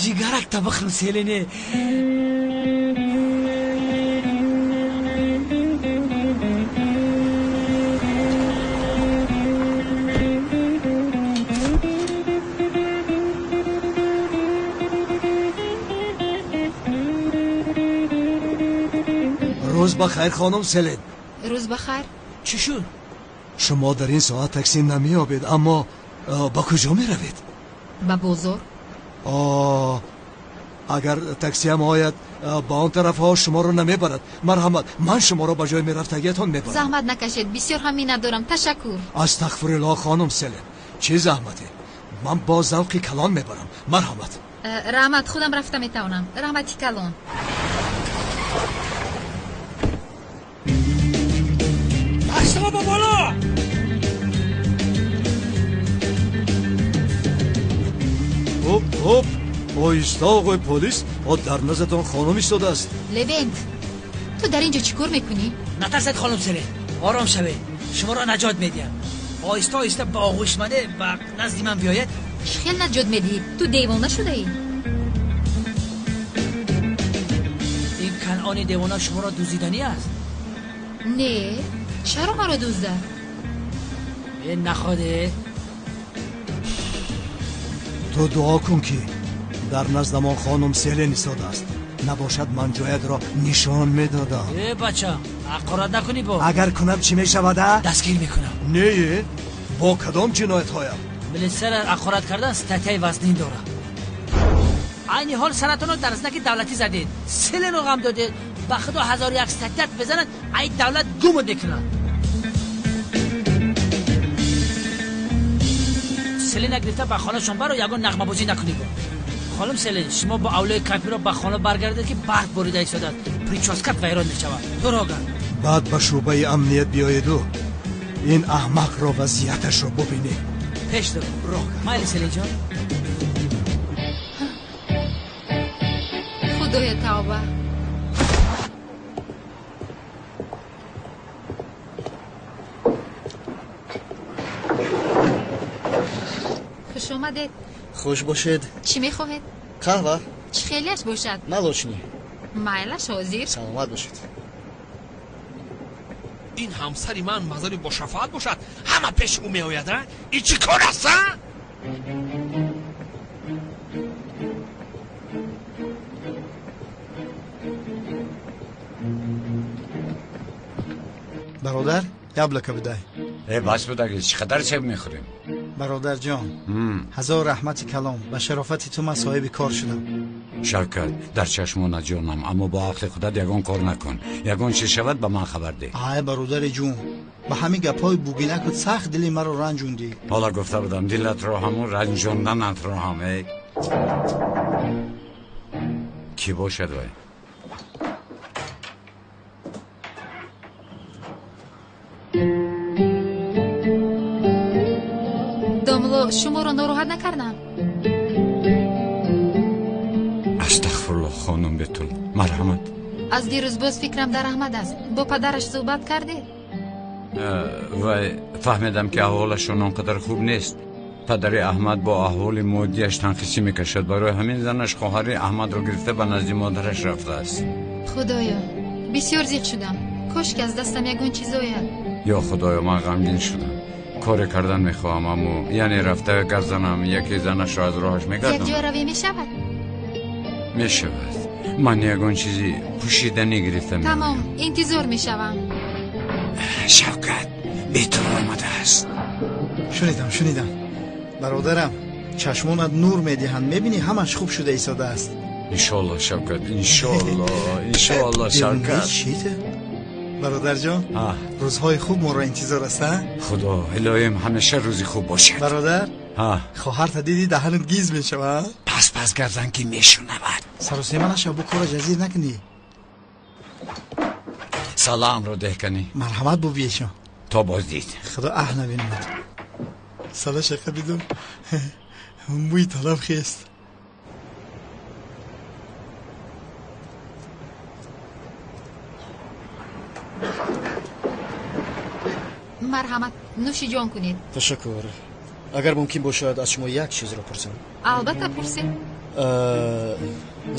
Ҷигарак табахрам Селине. Рӯз ба хайр, хонум Селин. Рӯз ба хайр. Чӣ шуд? Шумо дар ин соат такси намеёбед, аммо ба куҷо меравед? Ба бозор. Агар таксиам ояд, ба он тарафҳо шуморо намебарад. Марҳамат, ман шуморо ба ҷои мерафтагиятон мебарам. Заҳмат накашед, бисёр ҳам миннатдорам. Ташаккур. Астағфируллоҳ, хонум Селин, чӣ заҳмате? Ман бо завқи калон мебарам. Марҳамат. Раҳмат, худам рафта метавонам. Раҳмати калон. Дастҳо ба боло! Ҳоп, ҳоп, оҳиста, оғои полис, дар наздатон хонум истодааст. Левент, ту дар ин ҷо чӣ кор мекунӣ? Натарсед, хонум Селин, ором шавед, шуморо наҷот медиҳам. Оҳиста оҳиста ба оғӯшмане ба назди ман биёед. Чӣ хел наҷот медиҳӣ? Ту девона шудаӣ? Ин Канъони девона шуморо дуздиданӣ аст? Не, чаро маро дуздад? Э, находе. Ту дуо кун, ки дар наздамон хонум Селин истодааст. Набошад, ман ҷоятро нишон медодам. Э, бача, ҳақорат накунӣ бо. Агар кунам, чӣ мешавад, а? Дастгир мекунам. Не, бо кадом ҷиноятҳоям? Милитсияро ҳақорат кардан статьяи вазнин дорад. Айни ҳол саратонро дар знаки давлатӣ задед, Селино ғам додед. Ба худо 1001 статьят бизанад, ай давлат гумот мекунад. Селина гирифта ба хонашон баро, ягон нағмабозӣ накунӣ бо. Хонум Селин, шумо бо авлои кампиро ба хона баргардед, ки барф борида истодааст, прическат вайрон мешавад. Дурога. Баъд ба шӯъбаи амният биёеду ин аҳмақро вазъияташро бубинед. Пеш дур. Майли, Селинҷон. Худоя, тавба. Хуш омадед. Хуш бошед. Чӣ мехоҳед? Қаҳва. Чӣ хелиаш бошад? Молочный. Майлаш, ҳозир. Саломат бошед. Ин ҳамсари ман мазари бошафоат бошад, ҳама пеши ӯ меояд, а? Ин чӣ кор аст, а? Бародар, яблоко бидай. Э, бас будаги, чӣ қадар себ мехӯрем? Бародарҷон, ҳазор раҳмати калом, ба шарофати ту ман соҳиби кор шудам. Шавкат, дар чашмона ҷонам, аммо бо ақли худат ягон кор накун. Ягон чиз шавад, ба ман хабар деҳ. Ай, бародари ҷун, ба ҳамин гапҳои бугинакут сахт дили маро ранҷондӣ. Ҳола гуфта будам, дилатро ҳаму ранҷонданатро ҳам. Эй, кӣ бошад вай? Домло, шуморо нороҳат накардам? Астағфируллоҳ, хонум Бетул, марҳамат. Аз дирӯз боз фикрам дар Аҳмад аст. Бо падараш суҳбат кардед? Вай, фаҳмидам, ки аҳволашон он қадар хуб нест. Падари Аҳмад бо аҳволи моддиаш танқисӣ мекашад. Барои ҳамин занаш хоҳари Аҳмадро гирифта ба назди модараш рафтааст. Худоё, бисёр зиқ шудам. Кош ки аз дастам ягон чиз ояд. Ё худоё, ман ғамгин шудам. Коре кардан мехоҳам, аммо яъне рафта гап занам, яке занашро аз роҳаш мегардонам. Якҷоя равӣ мешавад? Мешавад. Ман ягон чизи пӯшиданӣ гирифта меоям. Тамом, интизор мешавам. Шавкат, Бетул омадааст. Шунидам, шунидам. Бародарам, чашмонат нур медиҳанд, мебинӣ, ҳамаш хуб шуда истодааст. Иншоалло, Шавкат, иншоалло, иншоалло, Шавкат. Чита? Бародарҷон, рӯзҳои хуб моро интизор аст, а? Худо, илоҳим, ҳамеша рӯзи хуб бошад. Бародар, хоҳарта дидӣ, даҳанат гиз мешавад. Пас пас гап зан, ки мешунавад. Саросема нашав, бу кора ҷазир накунӣ. Саламро деҳ канӣ. Марҳамат, бубиешон. То боздид. Худо аҳ набинад. Сала шақа бидум, мӯи талаб хест. Марҳамат, нӯши ҷон кунед. Ташаккур. Агар мумкин бошад, аз шумо як чизро пурсам. Албатта, пурсед.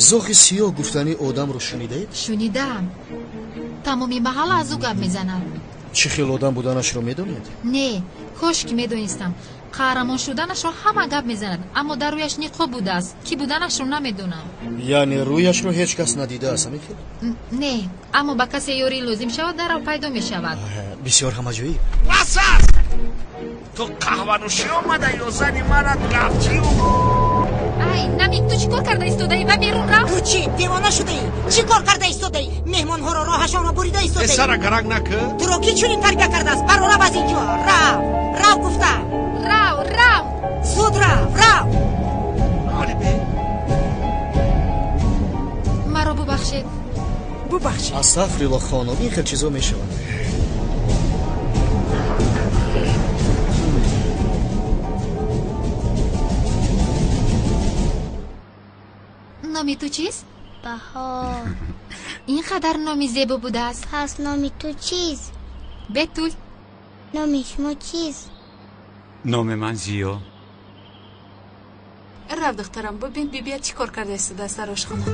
Зоғи сиёҳ гуфтани одамро шунидаед? Шунидаам. Тамоми маҳалла аз ӯ гап мезанад. Чӣ хел одам буданашро медонед? Не, кош ки медонистам. Қаҳрамон шуданашро ҳама гап мезанад, аммо дар рӯяш ниқоб будааст. Кӣ буданашро намедонам. Яъне рӯяшро ҳеҷ кас надидааст, ҳамин хел? Не, аммо ба касе ёрӣ лозим шавад, даррав пайдо мешавад. Бисёр ҳамаҷоиб. Бас аст! Ту қаҳванӯшӣ омада ё зани мара гафчию? Ай, Намик, ту чӣ кор карда истодаӣ? Ва берун рав. Ту чӣ, девона шудаӣ? Чӣ кор карда истодаӣ? Меҳмонҳоро роҳашонро бурида истодаӣ. Сара гаранг накӣ. Туро кӣ чунин тарбия кардааст? Баро рав аз ин ҷо. Рав, рав гуфтам. Рав, рав. Зуд рав, рав. Маро бубахшед. Бубахшед. Астағфируллоҳ хонум, ин хел чизо мешавад. Номи ту чист? Баҳор. Ин қадар номи зебо будааст. Пас номи ту чист? Бетул. Номи шумо чист? Номи ман Зиё. Рав духтарам, бибин бибият чӣ кор карда истодааст дар ошхона.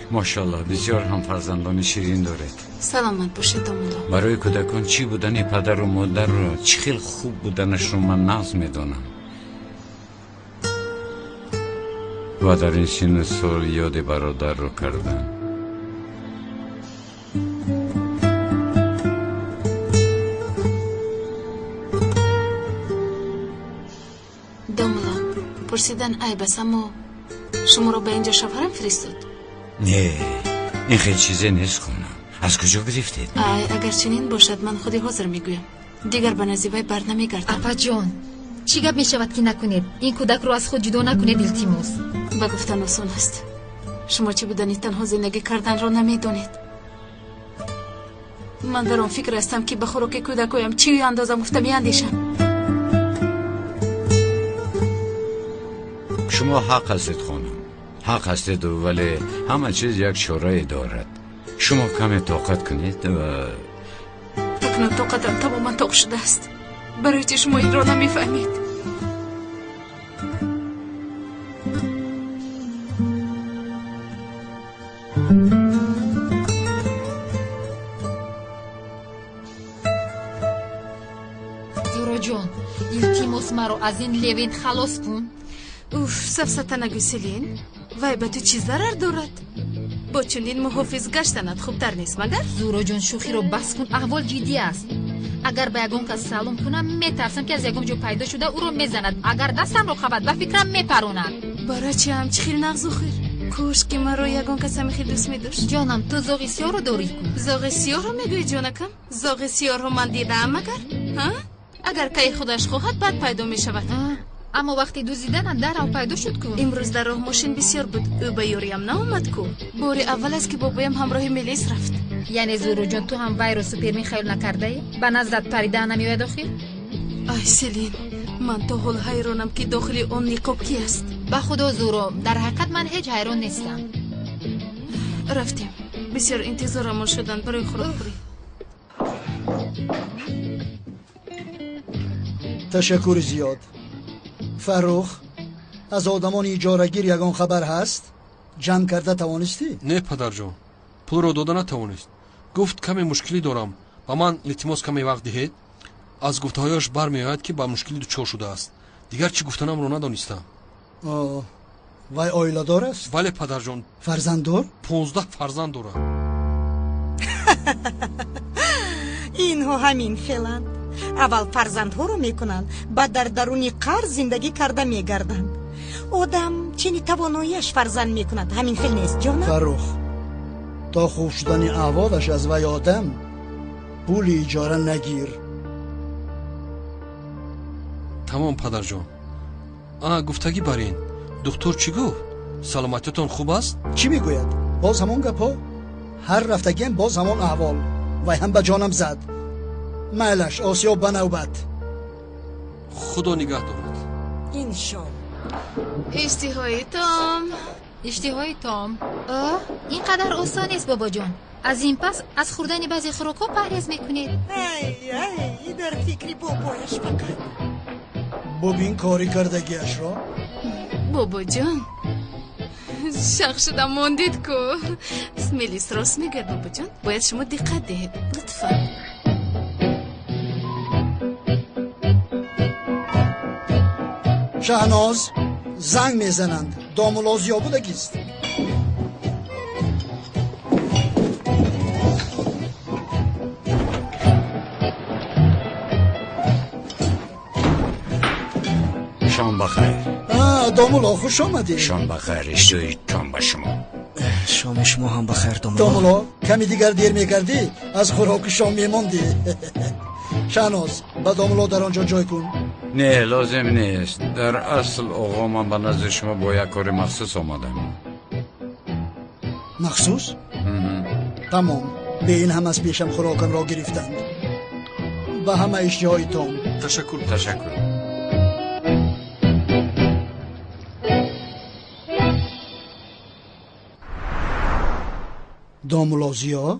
Мошаллоҳ, бисёр ҳам фарзандони ширин доред. Саломат бошед, домулло. Барои кӯдакон чӣ будани падару модарро, чӣ хел хуб буданашро ман нағз медонам. Ва дар ин синну сол ёди бародарро кардам. Домулло, пурсидан айб аст, аммо шуморо ба инҷо шавҳарам фиристод? Не, ин хел чизе нест, хонам. Аз куҷо гирифтед? Ай, агар чунин бошад, ман худи ҳозир мегӯям. Дигар ба назди вай бар намегардам. Апаҷон, чӣ гап мешавад ки накунед? Ин кӯдакро аз худ ҷудо накунед, илтимос. Ба гуфтан осон аст. Шумо чӣ будани танҳо зиндагӣ карданро намедонед. Ман дар он фикр ҳастам, ки ба хӯроки кӯдакоям чӣ андоза гуфта меандешам. Шумо ҳақ ҳастед, хонум, ҳақ ҳастед, вале ҳама чиз як чорае дорад. Шумо каме тоқат кунед ва акнун тоқатам тамоман тоқ шудааст. Барои чӣ шумо инро намефаҳмед? Зуроҷон, илтимос, маро аз ин Левент халос кун. Уф, сафсата нагӯ, Селин. Вай ба ту чӣ зарар дорад? Бо чунин муҳофиз гаштанат хубтар нест, магар? Зуроҷон, шӯхиро бас кун, аҳвол ҷиддӣ аст. Агар ба ягон кас салом кунам, метарсам, ки аз ягон ҷо пайдо шуда ӯро мезанад. Агар дастамро қабад, ба фикрам мепаронад. Барачаам, чӣ хел нағзу хир. Кош ки маро ягон кас ҳамин хел дӯст медошт. Ҷонам, ту зоғи сиёҳро дорӣ ку? Зоғи сиёҳро мегӯӣ, ҷонакам? Зоғи сиёҳро ман дидаам, магар? Ҳа? Агар кай худаш хоҳад, баъд пайдо мешавад. Аммо вақти дуздиданам даррав пайдо шуд ку. Имрӯз дар роҳ мошин бисёр буд, ӯ ба ёриям наомад ку. Бори аввал аст, ки бобоям ҳамроҳи милис рафт. Яъне Зуроҷон, ту ҳам вайро супермен хаёл накардаӣ? Ба наздат парида намеояд охир? Ай, Селин, ман то ҳол ҳайронам, ки дохили он ниқоб ки аст. Ба худо, Зуро, дар ҳақиқат ман ҳеҷ ҳайрон нестам. Рафтем. Бисёр интизорамон шуданд барои хӯрокхӯрӣ. Ташаккури зиёд. Фаррух, аз одамони иҷорагир ягон хабар ҳаст? Ҷамъ карда тавонистӣ? Не, падарҷон, пулро дода натавонист. Гуфт каме мушкилӣ дорам, ба ман илтимос каме вақт диҳед. Аз гуфтаҳояш бармеояд, ки ба мушкилӣ дучор шудааст. Дигар чӣ гуфтанамро надонистам. Вай оиладор аст? Бале, падарҷон. Фарзанддор? 15 фарзанд дорад. Инҳо ҳамин хеланд. Аввал фарзандҳоро мекунанд, баъд дар даруни қарз зиндагӣ карда мегарданд. Одам чини тавоноияш фарзанд мекунад, ҳамин хел нест, ҷонам? Фаррух, то хуб шудани аҳволаш аз вай одам пули иҷора нагир. Тамом, падарҷон. Гуфтагӣ бар ин. Духтур чӣ гуфт? Саломатиятон хуб аст? Чӣ мегӯяд? Боз ҳамон гапҳо? Ҳар рафтагиам боз ҳамон аҳвол. Вай ҳам ба ҷонам зад. Майлаш, осиё ба навбат. Худо нигаҳ дорад. Иншоаллоҳ. Иштиҳои том. Иштиҳои том. Ин қадар осон нест, бобоҷон. Аз ин пас аз хӯрдани баъзе хӯрокҳо парҳез мекунед. Ай, ай, дар фикри бобояш фақат. Бубин кори кардагиашро. Бобоҷон, шақ шуда мондед ку. Мелис рост мегӯяд, бобоҷон. Бояд шумо диққат диҳед, лутфан. Шаҳноз, занг мезананд. Домулло Зиё будагист. Шом бахайр. Домулло, хуш омадед. Шом бахайр, иштиҳоитон ба шумо. Шоми шумо ҳам бахайр, домулло. Домулло, ками дигар дер мекардӣ, аз хӯроки шом мемондӣ. Шаҳноз, ба домулло дар он ҷо ҷой кун. Не, лозим нест. Дар асл, оғо, ман ба назди шумо бо як кори махсус омадам. Махсус? Тамом. Бе ин ҳам аз пешам хӯрокамро гирифтанд. Ба ҳама иштиҳоитон. Ташаккур. Ташаккур. Домулло Зиё,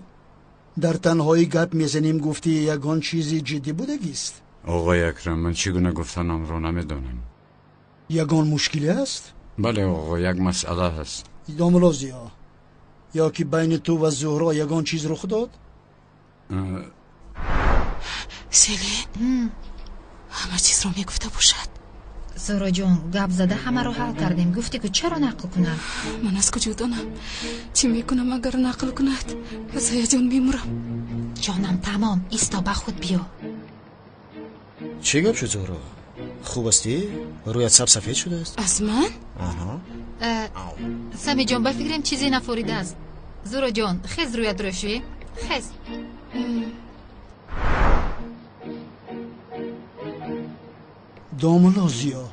дар танҳоӣ гап мезанем, гуфтӣ, ягон чизи ҷиддӣ будагист? Оғои Акрам, ман чӣ гуна гуфтанамро намедонам. Ягон мушкиле аст? Бале, оғо, як масъала ҳаст. Домулло Зиё, ё ки байни ту ва Зуҳро ягон чиз рух дод? Селин, ҳама чизро мегуфта бошад. Зуҳроҷон, гап зада ҳамаро ҳал кардем. Гуфтӣ ку, чаро нақл кунад? Ман аз куҷо донам? Чӣ мекунам, агар нақл кунад? Аз ҳаяҷон мемурам. Ҷонам, тамом, исто, ба худ биё. Чӣ гап шуд, Зуҳро? Хуб ҳастӣ? Рӯят сабсафед шудааст. Аз ман? Самиҷон, ба фикрам чизе нафоридааст. Зуҳроҷон, хез, рӯят рӯшӯӣ. Хез. Домулло Зиё,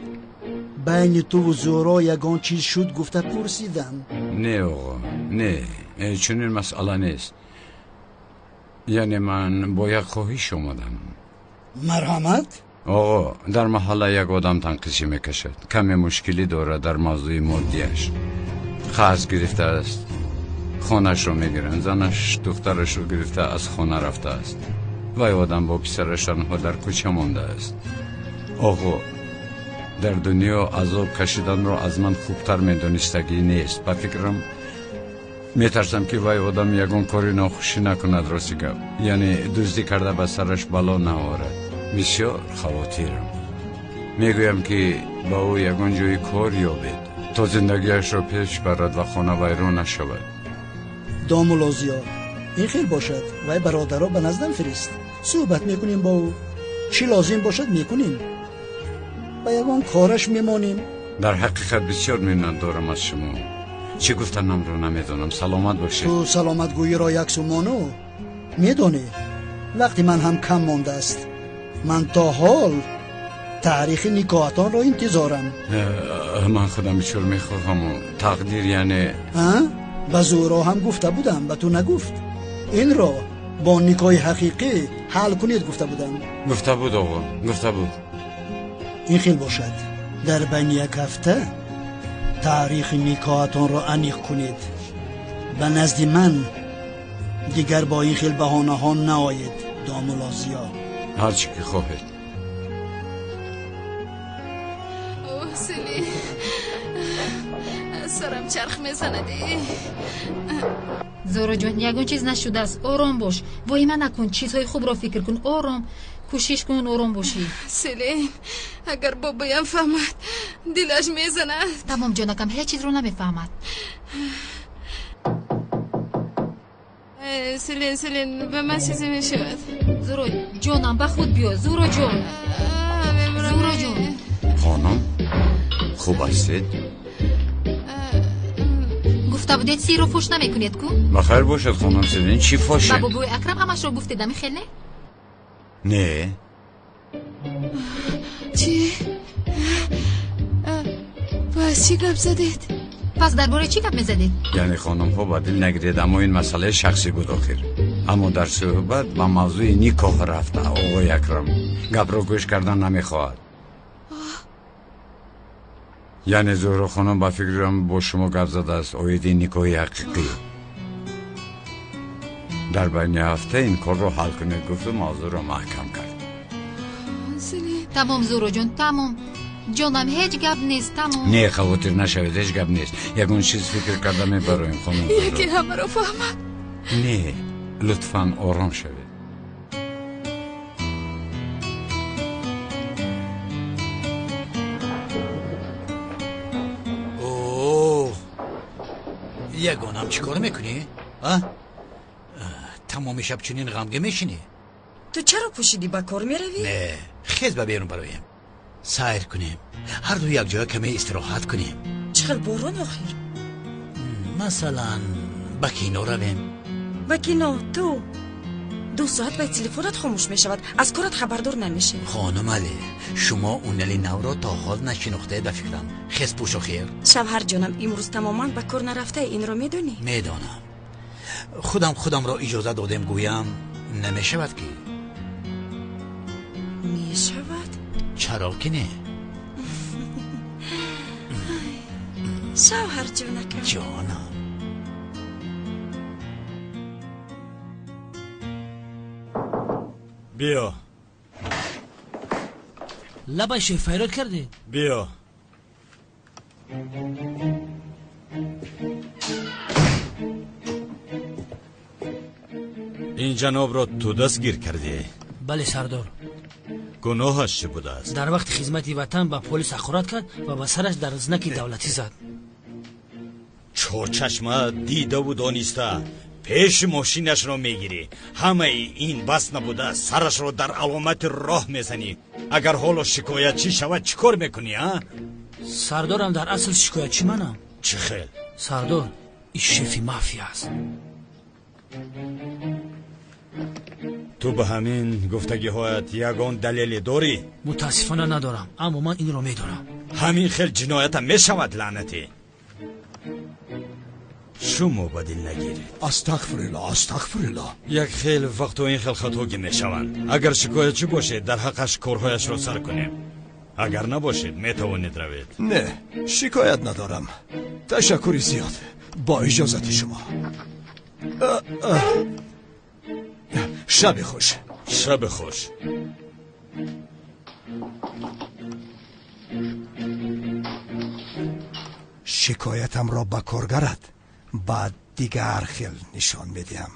байни туву Зуҳро ягон чиз шуд, гуфта пурсидам. Не, оғо, не, чунин масъала нест. Яъне ман бо як хоҳиш омадам. Марҳамат. Оғо, дар маҳалла як одам танқисӣ мекашад. Каме мушкилӣ дорад дар мавзӯи моддиаш. Қарз гирифтааст, хонаашро мегиранд. Занаш духтарашро гирифта аз хона рафтааст. Вай одам бо писараш танҳо дар кӯча мондааст. Оғо, дар дунё азоб кашиданро аз ман хубтар медонистагӣ нест. Ба фикрам, метарсам, ки вай одам ягон кори нохушӣ накунад, рости гап. Яъне дуздӣ карда ба сараш бало наорад. Бисёр хавотирам. Мегӯям, ки ба ӯ ягон ҷои кор ёбед, то зиндагиашро пеш барад ва хона вайрон нашавад. Домулло Зиё, ин хел бошад, вай бародарро ба наздам фирист. Суҳбат мекунем бо ӯ. Чӣ лозим бошад, мекунем. Ба ягон кораш мемонем. Дар ҳақиқат бисёр миннатдорам аз шумо. Чӣ гуфтанамро намедонам. Саломат бошед. Ту саломатгӯиро як сумону медонӣ, вақти ман ҳам кам мондааст. Ман то ҳол таърихи никоҳатонро интизорам. Ман худам бисёр мехоҳаму тақдир, яъне. Ба Зуҳро ҳам гуфта будам, ба ту нагуфт. Инро бо никоҳи ҳақиқӣ ҳал кунед, гуфта будам. Гуфта буд, оғо, гуфта буд. Ин хел бошад, дар байни як ҳафта таърихи никоҳатонро аниқ кунед. Ба назди ман дигар бо ин хел баҳонаҳо наоед, домулло Зиё. Ҳар чӣ ки хоҳед. Сели, сарам чарх мезанад. Зуҳроҷон, ягон чиз нашудааст. Ором бош, воҳима накун, чизҳои хубро фикр кун. Ором, кӯшиш кун ором бошӣ. Селин, агар бобоям фаҳмад, дилаш мезанад. Тамом, ҷонакам, ҳеҷ чизро намефаҳмад. Селин, Селин, ба ман чизе мешавад. Зуҳро ҷонам, ба худ биё. Зуҳро ҷон, Зуҳро ҷон. Хонум, хуб ҳастед? Гуфта будед, сирро фош намекунед ку? Ба хайр бошад, хонум Селин, чӣ фоше? Ба бобои Акрам ҳамашро гуфтед, ами хел не? Не. Чӣ? Пас чӣ гап задед? Пас дар бораи чӣ гап мезадед? Яъне, хонумҳо, ба дил нагиред, аммо ин масъалаи шахсӣ буд охир. Аммо дар суҳбат ба мавзӯи никоҳ рафта, оғои Акрам гапро гӯш кардан намехоҳад. Яъне Зуҳро хонум, ба фикрам, бо шумо гап задааст оиди никоҳи ҳақиқӣ. Дар байни ҳафта ин корро ҳал кунед, гуфту мавзӯъро маҳкам кард. Тамом, Зуҳроҷон, тамом. Ҷонам, ҳеҷ гап нест, тамом. Не, хавотир нашавед, ҳеҷ гап нест. Ягон чиз фикр карда мебароем, хонум. Яке ҳамаро фаҳмад. Не, лутфан ором шавед. Ягонам, чӣ кор мекунӣ? Тамоми шаб чунин ғамгин мешинӣ? Ту чаро пӯшидӣ, ба кор меравӣ? Не, хез ба берун бароем, сайр кунем, ҳарду якҷоя каме истироҳат кунем. Чӣ хел борон охир? Масалан, ба кино равем. Ба кино? Ту 2 соат баъд телефонат хомӯш мешавад, аз корат хабардор намешавӣ. Хонум Али, шумо унали навро то ҳол нашинохтаед ба фикрам. Хез пӯш охир. Шавҳарҷонам, имрӯз тамоман ба кор нарафтаи, инро медонӣ? Медонам. Худам худамро иҷоза додем, гӯям намешавад ки. Мешавад. Чаро ки не? Шавҳарҷонакам. Ҷонам. Биё. Лабай шеф, файрод кардед? Биё. Ин ҷанобро ту дастгир кардӣ? Бале, сардор. Гуноҳаш чӣ будааст? Дар вақти хизмати ватан ба полис ҳақорат кард ва ба сараш дар знаки давлатӣ зад. Чорчашма дидаву дониста пеши мошинашро мегирӣ. Ҳамаи ин бас набуда, сарашро дар аломати роҳ мезанӣ. Агар ҳоло шикоятчӣ шавад, чӣ кор мекунӣ, а? Сардорам, дар асл шикоятчӣ манам. Чӣ хел? Сардор, ин шефи мафия аст. Ту ба ҳамин гуфтагиҳоят ягон далеле дорӣ? Мутаассифона надорам, аммо ман инро медонам. Ҳамин хел ҷиноята мешавад, лаънатӣ. Шумо ба дил нагиред. Астағфируллоҳ, астағфируллоҳ. Як хел вақтҳо ин хел хатогӣ мешаванд. Агар шикоятчӣ бошед, дар ҳаққаш корҳояшро сар кунем. Агар набошед, метавонед равед. Не, шикоят надорам. Ташаккури зиёд. Бо иҷозати шумо. Шаби хуш. Шаби хуш. Шикоятамро ба коргарат баъд дигар хел нишон медиҳам.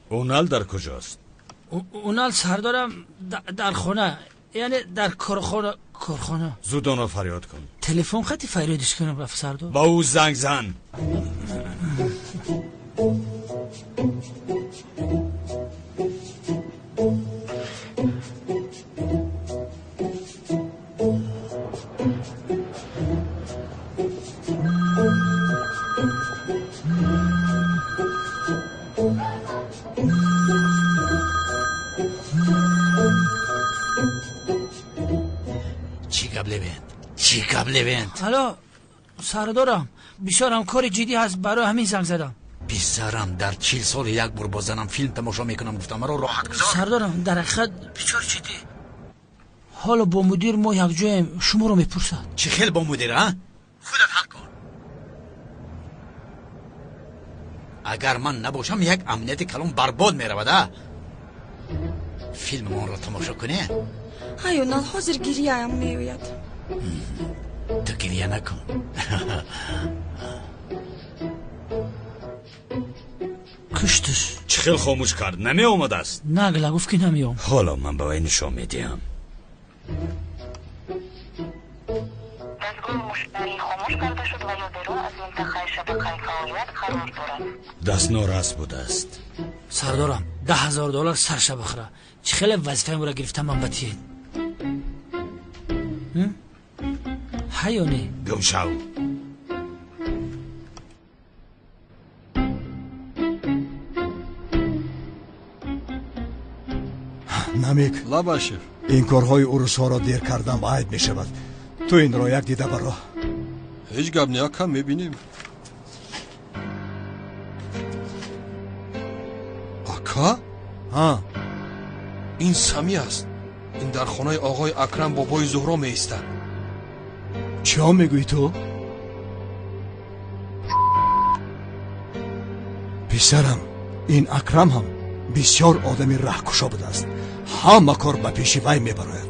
Унал дар куҷост? Унал сардорам дар хона, яъне дар корхона. Корхона. Зуд онро фарёд кун. Телефон хати фарёдиш кунам, рафт сардор. Ба ӯ занг зан. Алло, сардорам, бисёрам кори ҷиддӣ ҳаст, барои ҳамин занг задам. Писарам, дар 40 сол як бор бо занам филм тамошо мекунам, гуфтам маро роҳат гузор. Сардорам, дар ҳақиқат бисёр ҷиддӣ. Ҳоло бо мудир мо якҷоем, шуморо мепурсад. Чӣ хел бо мудир, а? Худат ҳал кун. Агар ман набошам, як амнияти калон барбод меравад, а? Филмонро тамошо кунем? Ҳай, Унал, ҳозир гирияам меояд. Ту гирия накун. Кушташ. Чӣ хел хомӯш кард? Намеомадааст? Нагла, гуфт ки намеом. Ҳоло ман ба вай нишон медиҳам. Даст норас будааст. Сардорам, $10,000 сарша бихӯра. Чӣ хеле вазифаамро гирифтам ман ба тиед. Ҳа ё не? Гум шав. Намик. Лабай шеф. Ин корҳои урусҳоро дер кардам айб мешавад. Ту инро як дида баро. Ҳеҷ гап не, ака, мебинем. Ака? Ҳа. Ин Сами аст. Ин дар хонаи оғои Акрам бобои Зуҳро меистад. Чӣ мегӯӣ ту? Писарам, ин Акрам ҳам бисёр одами раҳкушо будааст. Ҳама кор ба пеши вай мебарояд.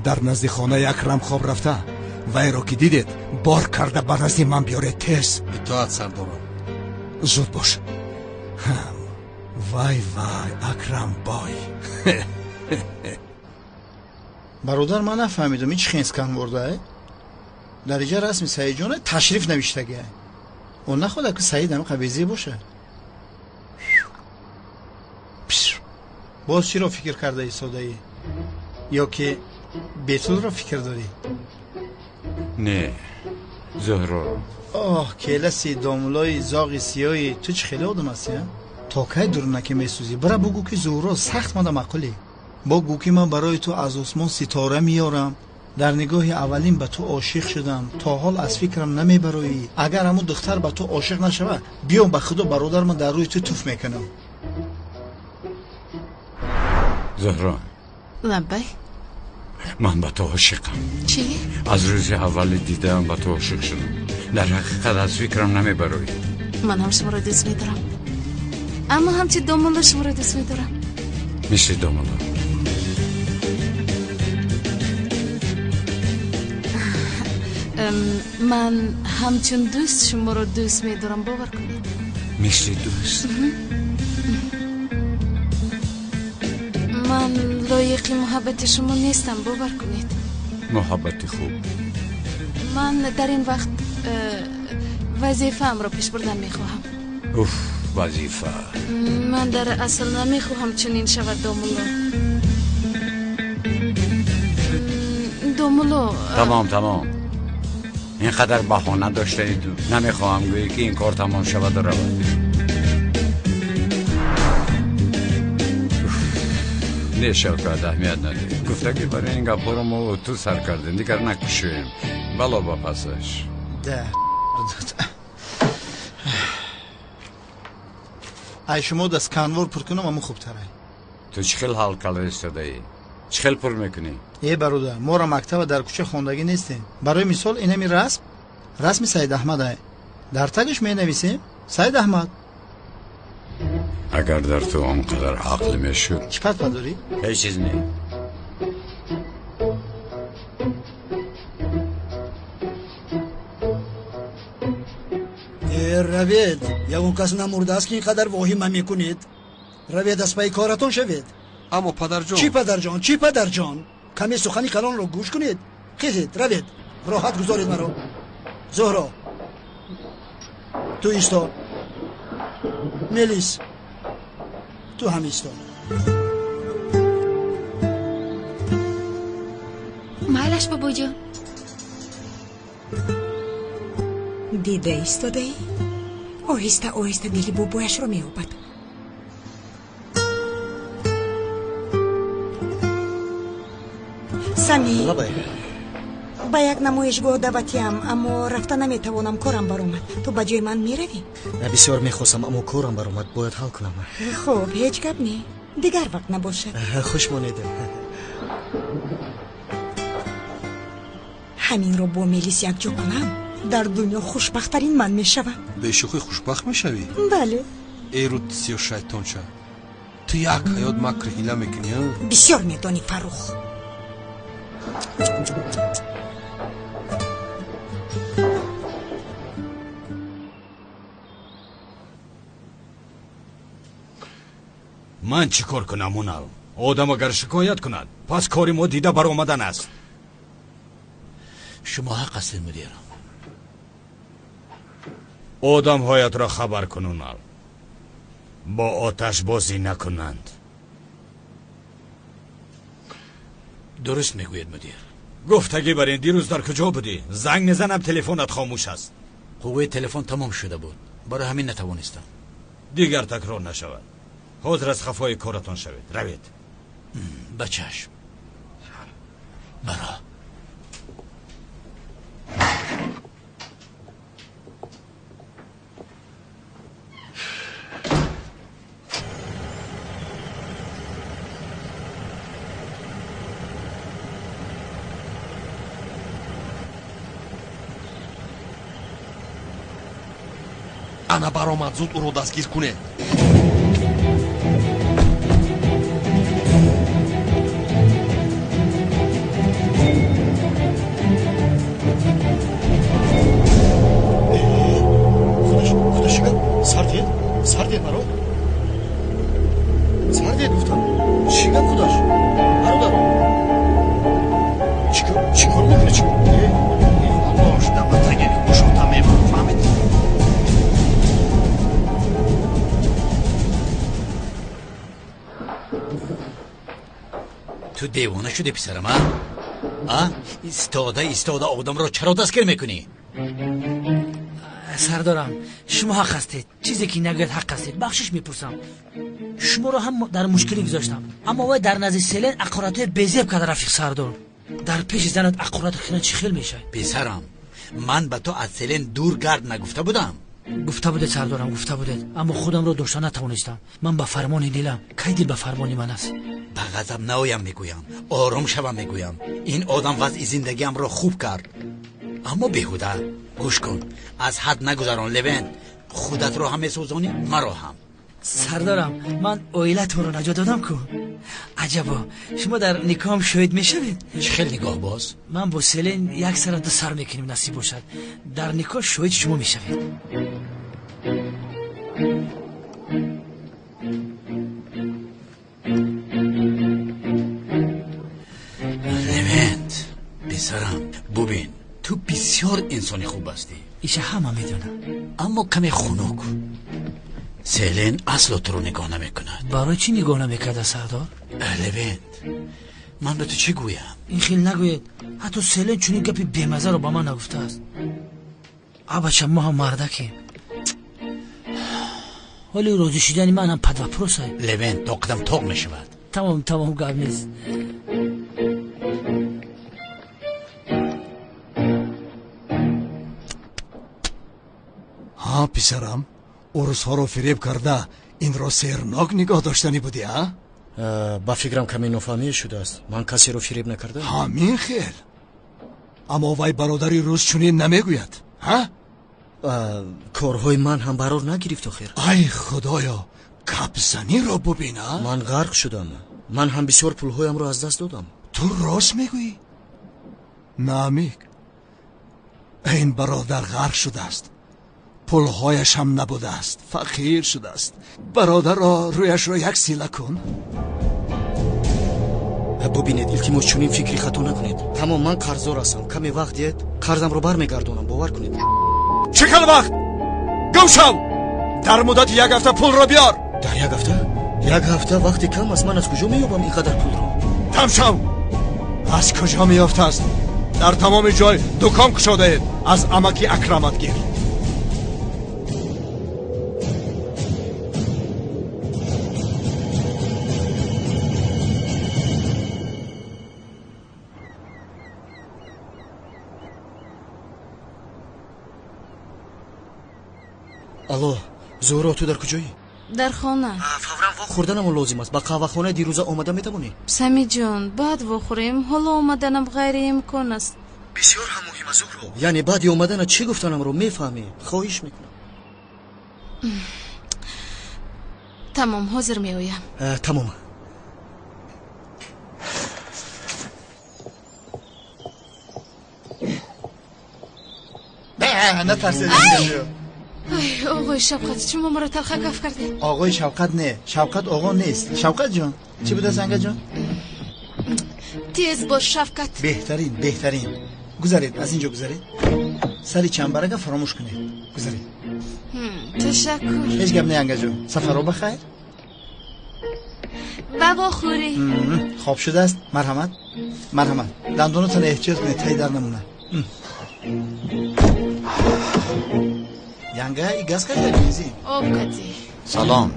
Дар назди хонаи Акрам хоб рафта, вайро ки дидед, бор карда ба назди ман биёред тез. Итоат, сардорам. Зуд бош. Вай вай, Акрам бой. Бародар, ман нафаҳмидам ин чӣ хенскан бурдае? Дар инҷа расми Саидҷона ташриф навиштагиа. Он нахоҳад ки Саид ҳамин қабезӣ бошад. Боз чиро фикр карда истодаӣ? Ё ки Бетулро фикр дорӣ? Не, Зуҳроро. Оҳ, келаси домулои зоғи сиёҳи ту чӣ хеле одам ҳастӣ, а? То кай дурунаки месӯзӣ? Бира бугӯ ки Зуҳро сахт мада маъқулӣ. Бо гӯ ки ман барои ту аз осмон ситора меёрам. Дар нигоҳи аввалин ба ту ошиқ шудам. То ҳол аз фикрам намебароӣ. Агар ҳамун духтар ба ту ошиқ нашавад, биё ба худо бародар, ман дар рӯи ту туф мекунам. Зуҳро. Лаббай. Ман ба ту ошиқам. Чӣ? Аз рӯзи аввали дидаам ба ту ошиқ шудам. Дар ҳақиқат аз фикрам намебароӣ. Ман ҳам шуморо дӯст медорам. Аммо ҳамчи домулло шуморо дӯст медорам. Мисли домулло. Ман ҳамчун дӯст шуморо дӯст медорам, бовар кунед. Мисли дӯст? Ман лоиқи муҳаббати шумо нестам, бовар кунед. Муҳаббати хуб. Ман дар ин вақт вазифаамро пеш бурдан мехоҳам. Уф, вазифа. Ман дар асл намехоҳам чунин шавад, домулло. Домулло. Тамом, тамом. Ин қадар баҳона доштаед, намехоҳам гӯӣ ки ин кор тамом шаваду равад. Не, Шавкат, аҳамият надиҳ. Гуфта ки барои ин гапҳоро мо ту сар кардем, дигар накушоем. Бало ба пасаш. Да. Ай шумо да сканвор пур кунам, аму хубтарай. Ту чӣ хел ҳал карда истодаӣ? Чӣ хел пур мекунӣ? Э бародар, моро мактаба дар кӯча хондагӣ нестем. Барои мисол инами расм, расми Саид Аҳмад ай. Дар тагиш менависем Саид Аҳмад. Агар дар ту он қадар ақл мешуд. Чӣ патпа дорӣ? Ҳеҷ чиз не. Э равед, ягон кас намурдааст ки ин қадар воҳима мекунед. Равед, аз пайи коратон шавед. Аммо падарҷон. Чӣ падарҷон, чӣ падарҷон? Каме сухани калонро гӯш кунед. Хезед, равед, роҳат гузоред маро. Зуҳро, ту исто. Мелис, ту ҳам исто. Майлаш, бобоҷон. Дида истодаӣ? Оҳиста оҳиста дили бобояшро меёбад. Сами, ба як намоишгоҳ даъватиам, аммо рафта наметавонам, корам баромад. Ту ба ҷои ман меравӣ? Бисёр мехостам, аммо корам баромад, бояд ҳал кунам. Хуб, ҳеҷ гап не, дигар вақт набошад. Хуш монед. Ҳаминро бо Мелис якҷо кунам, дар дунё хушбахттарин ман мешавам. Бешӯхӣ хушбахт мешавӣ? Бале. Эй рут сиё шайтонча, ту як ҳаёт макр ҳила мекунӣ, а? Бисёр медонӣ, Фаррух. Ман чӣ кор кунам, Унал? Одам агар шикоят кунад, пас кори мо дида баромадан аст. Шумо ҳақ ҳастед, мудир. Одамҳоятро хабар кун, Унал. Бо оташ бозӣ накунанд. Дуруст мегӯяд, мудир. Гуфтагӣ бар ин дирӯз дар куҷо будӣ? Занг мезанам, телефонат хомӯш аст. Қувваи телефон тамом шуда буд, барои ҳамин натавонистам. Дигар такрор нашавад. Ҳозир аз хафои коратон шавед. Равед. Ба чашм. Баро. Ана баромад, зуд ӯро дастгир кунед. Сар диҳед, сар диҳед маро, сар диҳед гуфтам. Чӣ гап худаш, бародар? Чӣ кор мекунӣ? Чӣ бош, даматаге кушота мемон, фаҳмидӣ? Ту девона шуди, писарам, а? А истода истода одамро чаро дастгир мекунӣ? Сардорам, шумо ҳақ ҳастед, чизе ки нагӯяд ҳақ ҳастед. Бахшиш мепурсам, шуморо ҳам дар мушкилӣ гузоштам, аммо вай дар назди Селен ақоратҳои безеб карда. Рафиқ сардор, дар пеши занат ақорат хина чӣ хел мешавад? Писарам, ман ба ту аз Селен дур гард нагуфта будам? Гуфта будед, сардорам, гуфта будед, аммо худамро дошта натавонистам. Ман ба фармони дилам, кай дил ба фармони ман аст? Ба ғазаб наоям мегӯям, ором шавам мегӯям. Ин одам вазъи зиндагиамро хуб кард, аммо беҳуда. Гӯш кун, аз ҳад нагузарон, Левент, худатро ҳам месӯзонӣ, маро ҳам. Сардорам, ман оилатонро наҷот додам ку. Аҷабо, шумо дар никоҳам шоҳид мешавед? Чӣ хел нигоҳ боз? Ман бо Селен як сара ду сар мекунем, насиб бошад. Дар никоҳ шоҳид шумо мешавед. Левент, писарам, бубин, ту бисёр инсони хуб ҳастӣ. Иша ҳама медонам. Аммо каме хунук. Селен асло туро нигоҳ намекунад. Барои чӣ нигоҳ намекарда, сардор? Левент, ман ба ту чӣ гӯям? Ин хел нагӯед, ҳатто Селен чунин гапи бемазаро ба ман нагуфтааст. Абача, мо ҳам мардакем. Ҳоли розӣ шудани ман ҳам под вопрос ай. Левент, тоқидам тоқ мешавад. Тамом, тамом, гап нест. Ҳа, писарам, урусҳоро фиреб карда инро сернок нигоҳ доштанӣ будӣ, а? Ба фикрам, каме нофаҳмие шудааст. Ман касеро фиреб накардам. Ҳамин хел, аммо вай бародари рус чунин намегӯяд, ҳа? Корҳои ман ҳам барор нагирифт охир. Ай худоё, гапзаниро бубин, а? Ман ғарқ шудам, ман ҳам бисёр пулҳоямро аз даст додам. Ту рост мегӯӣ, Намик, ин бародар ғарқ шудааст, пулҳояш ҳам набудааст, фақир шудааст. Бародарро рӯяшро як сила кун. Бубинед, илтимос, чунин фикри хато накунед. Тамом, ман қарздор ҳастам, каме вақт диҳед, қарзамро бармегардонам, бовар кунед. Чӣ хел вақт? Гум шав, дар муддати як ҳафта пулро биёр. Дар як ҳафта? Як ҳафта вақти кам аст, ман аз куҷо меёбам ин қадар пулро? Дам шав, аз куҷо меёфтааст? Дар тамоми ҷой дукон кушодаед, аз амаки Акрамат гир. Алло, Зуҳро, ту дар куҷоӣ? Дар хона. Фавран вохӯрданамон лозим аст. Ба қаҳвахонаи дирӯза омада метавонӣ? Самиҷон, баъд вохӯрем, ҳоло омаданам ғайриимкон аст. Бисёр ҳам муҳим аст, Зуҳро. Яъне баъди омаданат чӣ гуфтанамро мефаҳмӣ. Хоҳиш мекунам. Тамом, ҳозир меоям. Тамом. Натарсед. Ай, оғои Шавқат, шумо маро талха каф кардед. Оғои Шавқат не, Шавқат оғо нест. Шавқат ҷон, чӣ будааст, ангаҷон? Тез бош, Шавкат. Беҳтарин, беҳтарин. Гузаред, аз инҷо гузаред. Сари чамбарага фаромӯш кунед. Гузаред. Ташаккур. Ҳеҷ гап не, ангаҷон. Сафаро ба хайр. Ба вохӯрӣ. Хоб шудааст. Марҳамат, марҳамат. Дандонатонро эҳтиёт кунед, таи дар намонад. Янга, и газ кати бензин? Об кати. Салом.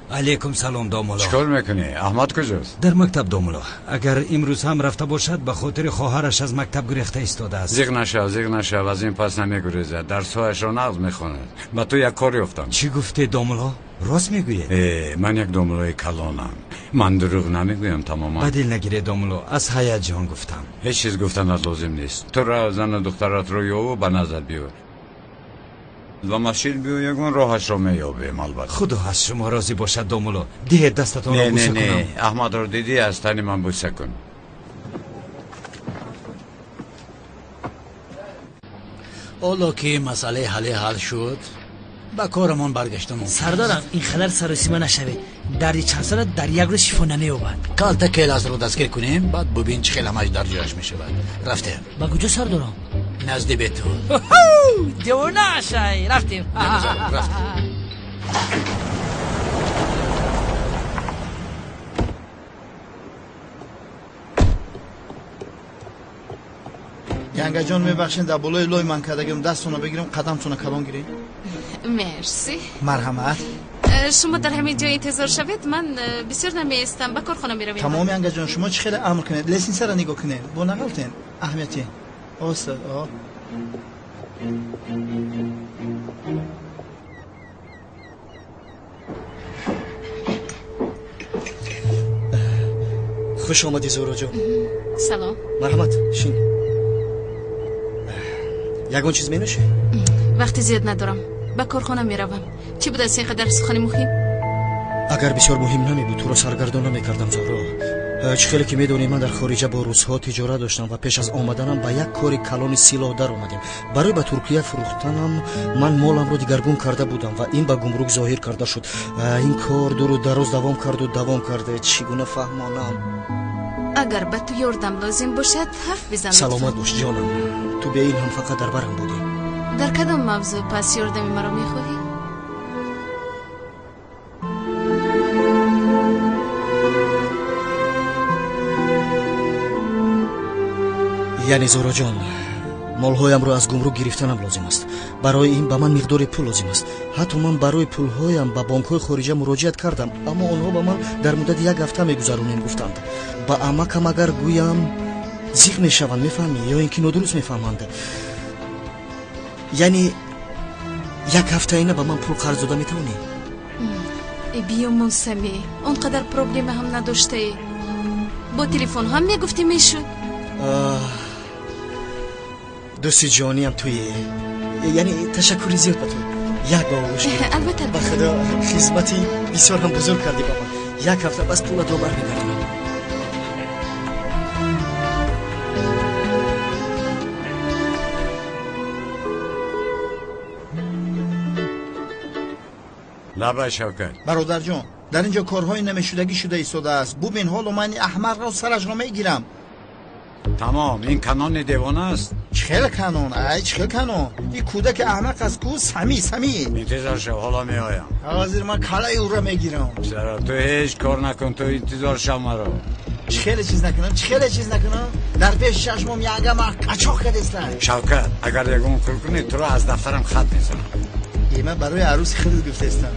Алейкум салом, домулло. Чикор мекунӣ? Аҳмад куҷост? Дар мактаб, домулло. Агар имрӯз ҳам рафта бошад, ба хотири хоҳараш аз мактаб гурехта истодааст. Зиқ нашав, зиқ нашав, аз ин пас намегурезад. Дарсҳояшро нағз мехонад. Ба ту як кор ёфтам. Чӣ гуфте, домулло? Рост мегӯед? Ман як домуллои калонам. Ман дурӯғ намегӯям тамоман. Ба дил нагире, домулло, аз ҳаяҷон гуфтам. Ҳеҷ чиз гуфтанат лозим нест. Ту ра, зану духтаратро ёву ба назар биёр. Ба масҷид биё, ягон роҳашро меёбем албатта. Худо аз шумо розӣ бошад, домулло. Диҳед дастатонро бӯса кунам. Не, Аҳмадро дидӣ, аз тани ман бӯса кун. Ҳоло ки масъалаи ҳале ҳал шуд, ба корамон баргаштан мумкин. Сардарам, ин қадар саросима нашавед. Дарди чандсола дар як рӯз шифо намеёбад. Калта келасро дастгир кунем, баъд бубин чӣ хел ҳамаш дар ҷояш мешавад. Рафтем. Ба куҷо, сардорам? Назди бету. Девона шай, рафтем. Рафтем. Янгаҷон, мебахшед, дар болои лой ман кардагим, дастона бигирам, қадамтона калон гирем. Мерси. Марҳамат. Шумо дар ҳамин ҷо интизор шавед, ман бисёр намеистам, ба корхона меравем. Тамом, янгаҷон, шумо чӣ хеле амр кунед. Лестницаро нигоҳ кунед, бо нағалтен аҳамияти оста. Хуш омадӣ, Зуҳроҷон. Салом. Марҳамат, шин. Ягон чиз менӯшӣ? Вақти зиёд надорам, ба корхона меравам. Чӣ будааст ин қадар сухани муҳим? Агар бисёр муҳим намебуд, туро саргардон намекардам, Зуҳро. Чӣ хеле ки медонӣ, ман дар хориҷа бо русҳо тиҷорат доштам ва пеш аз омаданам ба як кори калони силоҳ даромадем. Барои ба Туркия фурӯхтанам ман моламро дигаргун карда будам ва ин ба гумрук зоҳир карда шуд. Ин кор дуру дароз давом карду давом карда. Чӣ гуна фаҳмонам? Агар ба ту ёрдам лозим бошад, ҳарф бизан. Саломат бош, ҷонам. Ту бе ин ҳам фақат дар барам будӣ. Дар кадом мавзӯъ пас ёрдами маро мехоҳӣ? Яъне, Зуҳроҷон, молҳоямро аз гумрук гирифтанам лозим аст. Барои ин ба ман миқдори пул лозим аст. Ҳатто ман барои пулҳоям ба бонкҳои хориҷа муроҷиат кардам, аммо онҳо ба ман дар муддати як ҳафта мегузаронем гуфтанд. Ба амакам агар гӯям, зиқ мешаванд, мефаҳмӣ, ё ин ки нодуруст мефаҳманд. Яъне як ҳафтаина ба ман пул қарз дода метавонӣ? Биё, Мусами, он қадар проблема ҳам надоштаӣ. Бо телефон ҳам мегуфтӣ, мешуд. Дӯсти ҷониям туе. Яъне ташаккури зиёд ба ту. Як ба оғӯш гирифтам. Албатта. Ба худо, хизмати бисёр ҳам бузург кардӣ ба ман. Як ҳафта бас пулатро бармегардонам. Лабай, Шавкат. Бародарҷон, дар ин ҷо корҳои намешудагӣ шуда истодааст. Бубин, ҳоло ман ин аҳмақро сарашро мегирам. Тамом, ин канони девона аст. Чӣ хел канон? Ай, чӣ хел канон? Ин кӯдаки аҳмақ аст ку, сами сами. Интизор шав, ҳоло меоям. Ҳозир ман калаи ӯро мегирам. Чаро ту ҳеҷ кор накун, ту интизор шав маро. Чӣ хеле чиз накунам, чӣ хеле чиз накунам? Дар пеши чашмом янга ман қачоқ кардеста. Шавкат, агар ягон кор кунӣ, туро аз дафтарам хат мезанам. Ман барои арӯси худат гуфтаистам.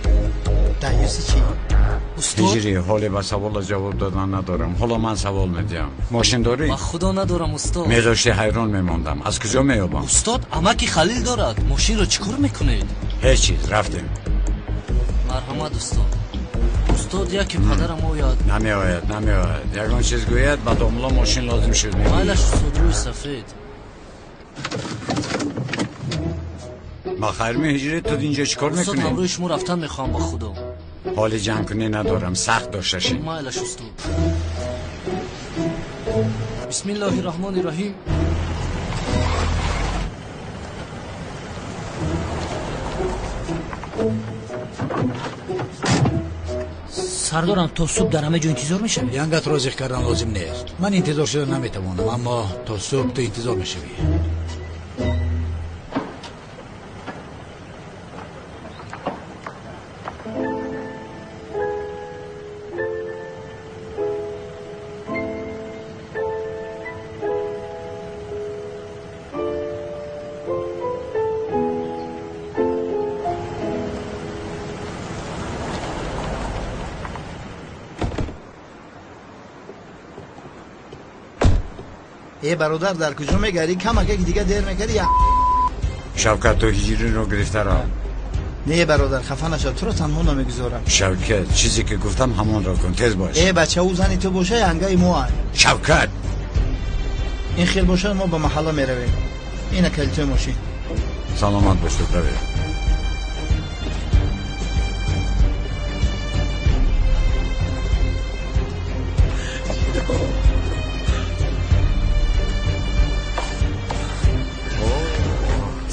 Даюси чӣ? Ҳиҷрӣ, ҳоле ба савола ҷавоб додан надорам. Ҳоло ман савол медиҳам. Мошин дорӣ? Ба худо надорам, устод. Медошти, ҳайрон мемондам. Аз куҷо меёбам? Устод, амаки Халил дорад. Мошинро чӣ кор мекунед? Ҳеҷ чиз, рафтем. Марҳамат, устод. Устод, яке падарам ояд. Намеояд, намеояд. Ягон чиз гӯяд, ба домла мошин лозим шуд. Майлаш, устод, рӯи сафед. Ба хайр, меҳиҷрӣ, ту инҷо чӣ кор Устод, мекунӣ? Ҳамроҳи шумо рафтан мехоҳам, ба худо. Ҳоли ҷангкунӣ надорам, сахт дошта шин. Майлаш, устод. Бисмиллоҳи раҳмони раҳим. Сардорам, то субҳ дар ҳама ҷо интизор мешавӣ? Янгатро зиқ кардан лозим нест. Ман интизор шуда наметавонам, аммо то субҳ ту интизор мешавӣ. Э, бародар, дар куҷо мегарӣ? Камаке ки дига дер мекардӣ. Шавкат, ту ҳиҷриро гирифта рав. Не, бародар, хафа нашав, туро танҳо намегузорам. Шавкат, чизе ки гуфтам, ҳамонро кун, тез бош. Э, бача, ӯ зани ту боша, янгаи мо ай. Шавкат! Ин хел бошад, мо ба маҳалла меравем. Ина калитои мошин. Саломат бош, равед.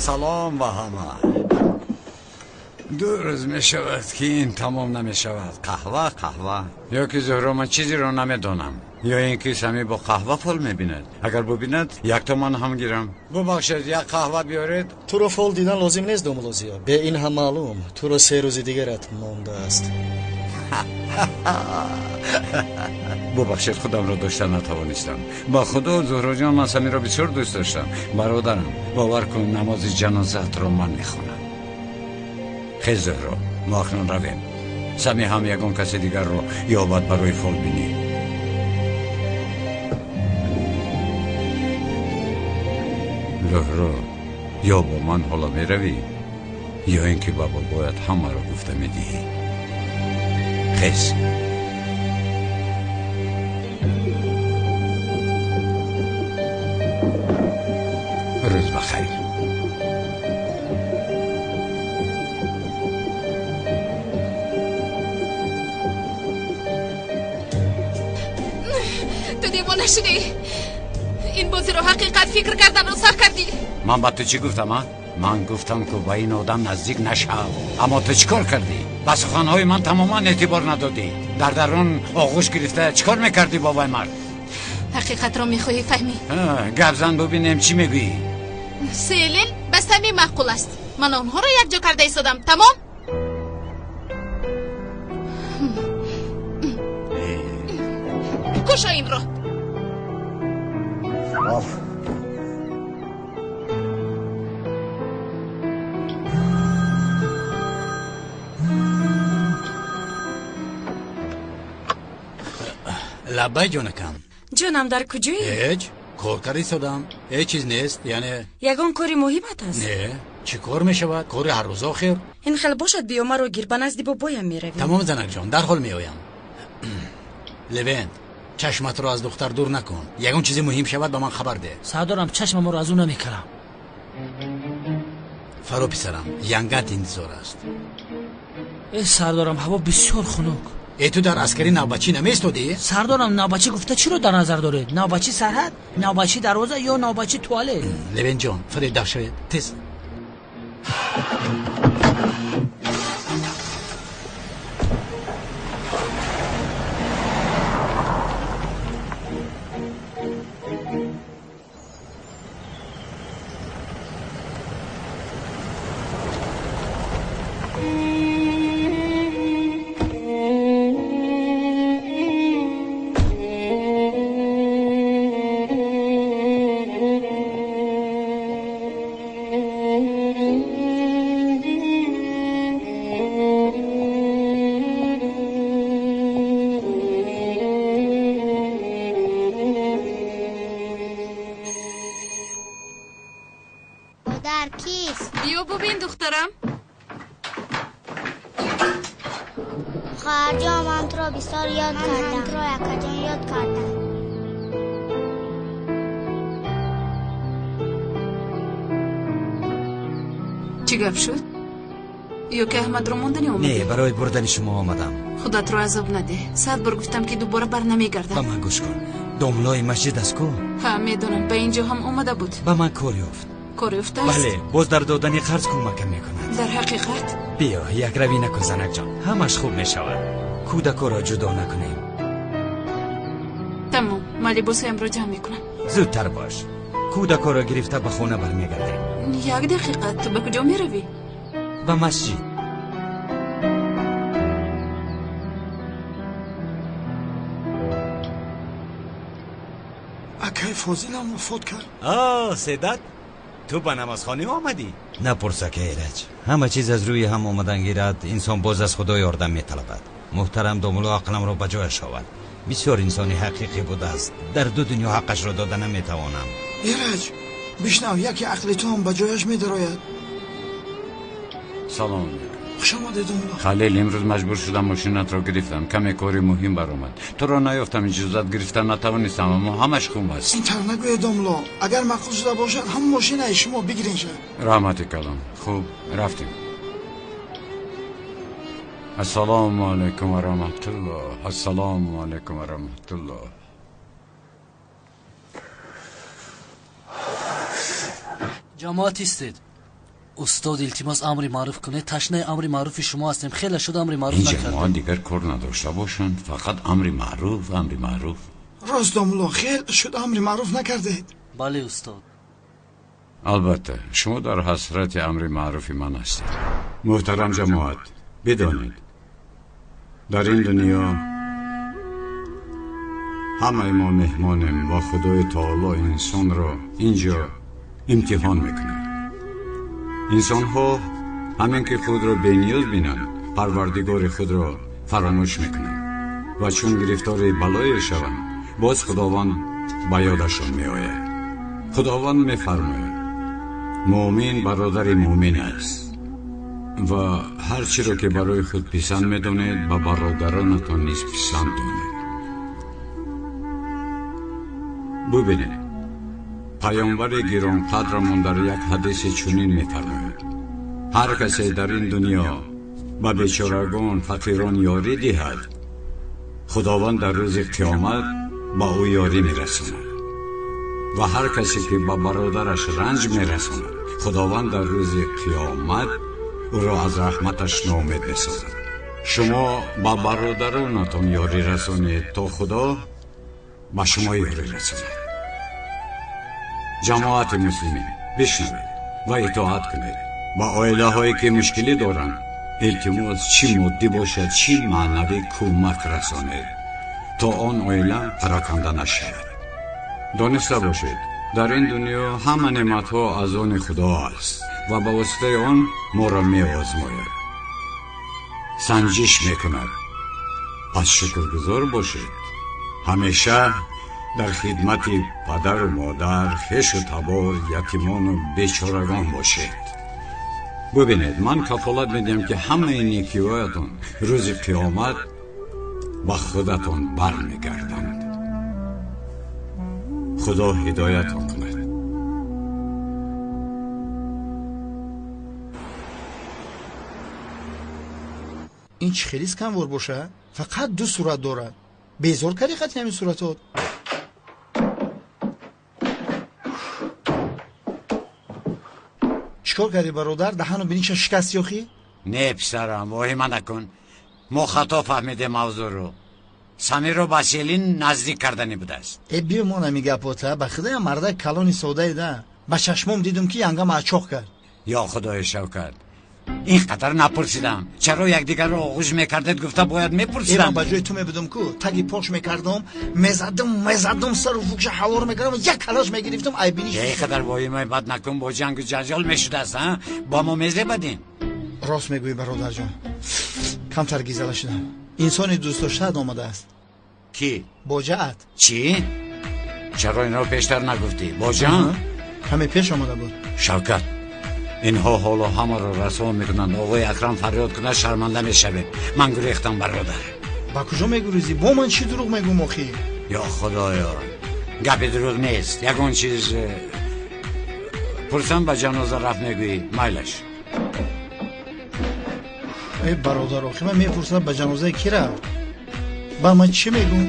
Салом ба ҳама. Ду рӯз мешавад, ки ин тамом намешавад. Қаҳва, қаҳва. Ё ки Зуҳро, ман чизеро намедонам, ё ин ки Сами бо қаҳва фол мебинад. Агар бубинад, якто ман ҳам гирам. Бубахшед, як қаҳва биёред. Туро фол дидан лозим нест, домулозиё. Бе ин ҳам маълум, туро 3 рӯзи дигарат мондааст. Бубахшед, худамро дошта натавонистам. Ба худо, Зуҳроҷон, ман Самиро бисёр дӯст доштам. Бародарам, бовар кун, намози ҷанозаатро ман мехонам. Хез, Зуҳро, мо акнун равем. Сами ҳам ягон каси дигарро ёбад барои фолбинӣ. Зуҳро, ё бо ман ҳоло меравӣ, ё ин ки ба бобоят ҳамаро гуфта медиҳӣ. Хез. Рӯз ба хайр. Ту девона шудӣ. Ин бозиро ҳақиқат фикр карданро сар кардӣ. Ман ба ту чӣ гуфтам, а? Ман гуфтам, ки ба ин одам наздик нашав. Аммо ту чӣ кор кардӣ? Ба суханҳои ман тамоман эътибор надодӣ. Дар дарун оғӯш гирифта чӣ кор мекардӣ бо вай мард? Ҳақиқатро мехоҳӣ фаҳмӣ? Гап зан, бубинем чӣ мегӯӣ. Селин ба Сами маъқул аст. Ман онҳоро якҷо карда истодам. Тамом? Кушо инро. Лаббай, ҷонакам. Ҷонам, дар куҷоӣ? Ҳеҷ, кор карда истодам. Ҳеҷ чиз нест, яъне. Ягон кори муҳимат аст? Не, чӣ кор мешавад? Кори ҳаррӯза охир. Ин хел бошад, биё маро гир, ба назди бобоям меравем. Тамом, занакҷон, дарҳол меоям. Левент, чашматро аз духтар дур накун. Ягон чизи муҳим шавад, ба ман хабар деҳ. Сардорам, чашмамро аз ӯ намекунам. Фаро, писарам, янгат интизор аст. Э, сардорам, ҳаво бисёр хунук. Э, ту дар аскари навбатчӣ намеистодӣ? Сардорам, навбатчӣ гуфта чиро дар назар доред? Навбатчӣ сарҳад, навбатчӣ дарвоза ё навбатчӣ туалет? Левентҷон, фаред, даф шавед, тез. Биё бубин, духтарам. Хоҳарҷон, ман туро бисёр ёд кардам. Ман туро якаҷон ёд кардам. Чӣ гап шуд? Ё ки Аҳмадро мондани омадӣ? Не, барои бурдани шумо омадам. Худатро азоб надеҳ. 100 бор гуфтам, ки дубора бар намегардам. Ба ман гӯш кун. Домлои масҷид аст ку? Ҳа, медонам, ба ин ҷо ҳам омада буд. Ба ман кор ёфт. Кор ёфтааст? Бале, боз дар додани қарз кӯмакам мекунад. Дар ҳақиқат? Биё, якравӣ накун, занакҷон. Ҳамаш хуб мешавад. Кӯдакоро ҷудо накунем. Тамом, ман либосҳоямро ҷамъ мекунам. Зудтар бош. Кӯдакоро гирифта ба хона бармегардем. Як дақиқа, ту ба куҷо меравӣ? Ба масҷид. Акай Фозилам вафот кард. О, Седат, ту ба намозхонӣ омадӣ? Напурс, ака Эраҷ. Ҳама чиз аз рӯи ҳам омадан гирад, инсон боз аз Худо ёрдам металабад. Муҳтарам домулло ақламро ба ҷояш овард. Бисёр инсони ҳақиқӣ будааст. Дар ду дунё ҳаққашро дода наметавонам. Эраҷ, бишнав, яке ақли ту ҳам ба ҷояш медарояд. Салом. Хуш омадед, домулло. Халил, имрӯз маҷбур шудам мошинатро гирифтам. Каме кори муҳим баромад. Туро наёфтам, иҷозат гирифта натавонистам, аммо ҳамаш хуб аст. Ин тавр нагӯед, домулло. Агар маъқул шуда бошад, ҳам мошинаи шумо бигирен шад. Раҳмати калон. Хуб, рафтем. Ассалому алайкум ва раҳматуллоҳ. Ассалому алайкум ва раҳматуллоҳ. Ҷамоат истед. Устод, илтимос, амри маъруф кунед. Ташнаи амри маъруфи шумо ҳастем. Хеле шуд амри маъруф ин накардем. ҷамоат дигар кор надошта бошанд, фақат амри маъруф, амри маъруф. Рост, домулло, хел шуд амри маъруф накардед. Бале, устод. Албатта, шумо дар ҳасрати амри маъруфи ман ҳастед. Муҳтарам ҷамоат, бидонед, дар ин дунё ҳамаи мо меҳмонем ва Худои Таоло инсонро инҷо имтиҳон мекунад. Инсонҳо ҳамин ки худро бениёз бинанд, Парвардигори худро фаромӯш мекунанд ва чун гирифтори балое шаванд, боз Худованд ба ёдашон меояд. Худованд мефармояд: муъмин бародари муъмин аст ва ҳар чиро ки барои худ писанд медонед, ба бародаронатон низ писанд донед. Бубинед, паёмбари гиронқадрамон дар як ҳадиси чунин мефармояд: ҳар касе дар ин дунё ба бечорагон, фақирон ёрӣ диҳад, Худованд дар рӯзи қиёмат ба ӯ ёрӣ мерасонад ва ҳар касе ки ба бародараш ранҷ мерасонад, Худованд дар рӯзи қиёмат ӯро аз раҳматаш ноумед месозад. Шумо ба бародаронатон ёрӣ расонед, то Худо ба шумо ёрӣ расонад. Ҷамоати муслимин, бишнавед ва итоат кунед. Ба оилаҳое ки мушкилӣ доранд, илтимос, чӣ моддӣ бошад, чӣ маънавӣ кӯмак расонед, то он оила пароканда нашавад. Дониста бошед, дар ин дунё ҳама неъматҳо аз они Худо аст ва ба воситаи он моро меозмояд, санҷиш мекунад. Пас шукргузор бошед, ҳамеша дар хидмати падару модар, хешу табор, ятимону бечорагон бошед. Бубинед, ман кафолат медиҳам, ки ҳамаи некиҳоятон рӯзи қиёмат ба худатон бармегарданд. Худо ҳидоятон кунад. Ин чӣ хеле сканвор боша? Фақат ду сурат дорад. Безор кардӣ хати ҳамин суратот. Чикор кардӣ, бародар? Даҳану биниша шикасти охӣ? Не, писарам, воҳима накун. Мо хато фаҳмидем мавзӯъро. Самирро ба Селин наздик карданӣ будааст. Э, бимон ҳами гапота. Ба худоям мардак калони содаеда. Ба чашмом дидум, ки янгам ачоқ кард. Ё Худои Шавкат, ин қадар напурсидам. Чаро якдигарро оғӯш мекардед, гуфта бояд мепурсидам. Э, ман ба ҷои ту мебудум ку, таги пош мекардам, мезадам, мезадам, сару фукша ҳавор мекардам, як калаш мегирифтам, айбиниш. Ин қадар воҳимаи бад накун, бо ҷангу ҷанҷол мешудааст, а? Бо мо мезебадин. Рост мегӯӣ, бародарҷон, камтар гизала шудам. Инсони дӯстдоштаат омадааст. Кӣ? Боҷаат. Чӣ? Чаро инро пештар нагуфтӣ? Боҷаам? Каме пеш омада буд. Шавкат, инҳо ҳоло ҳамаро расво мекунанд. Оғои Акрам фарёд кунад, шарманда мешавем. Ман гурехтам, бародар. Ба куҷо мегурезӣ? Бо ман чӣ дурӯғ мегӯм охӣ? Ё Худоё, гапи дурӯғ нест. Ягон чиз пурсам, ба ҷаноза рафт мегӯӣ. Майлаш. Э, бародар, охи ман мепурсам, ба ҷанозаи кӣ рафт? Ба ман чӣ мегӯм?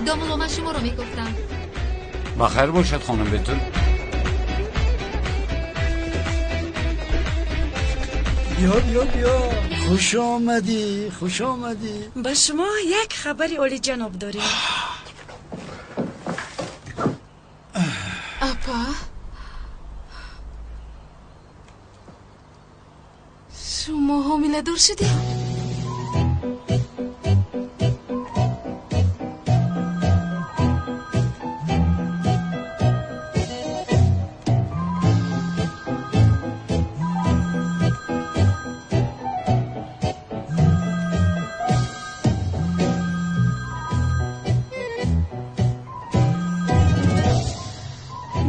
Домулло, ман шуморо мегуфтам. Ба хайр бошад, хонум Бетул. Биё, биё, биё, хуш омадӣ, хуш омадӣ. Ба шумо як хабари олиҷаноб дорем. Апа, шумо ҳомиладор шудед?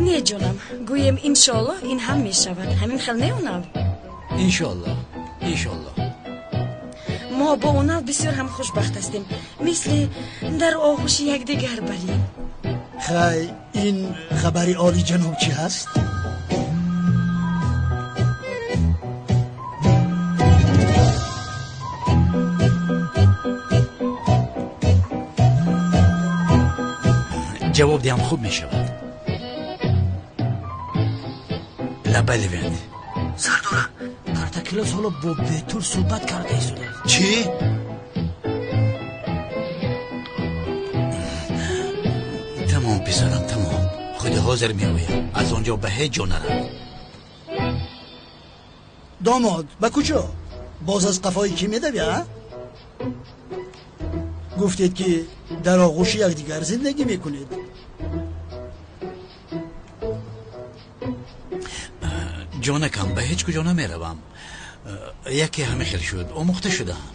Не, ҷонам, гӯем иншоаллоҳ ин ҳам мешавад. Ҳамин хел не, Унал? Иншоаллоҳ, иншоаллоҳ. Мо бо Унал бисёр ҳам хушбахт ҳастем, мисли дар оғӯши якдигар барем. Хай, ин хабари олиҷаноб чӣ ҳаст? Ҷавоб диҳам хуб мешавад. Лабай Левент. Сардора, Картакелос ҳоло бо Бетул суҳбат карда истодааст. Чӣ? Тамом писарам, тамом. Худи ҳозир меоям. Аз он ҷо ба ҳеҷ ҷо нарав. Домод, ба куҷо? Боз аз қафои кӣ медавӣ, а? Гуфтед ки дар оғӯши якдигар зиндагӣ мекунед. Ҷонакам, ба ҳеҷ куҷо намеравам. Яке ҳамин хел шуд, омӯхта шудаам.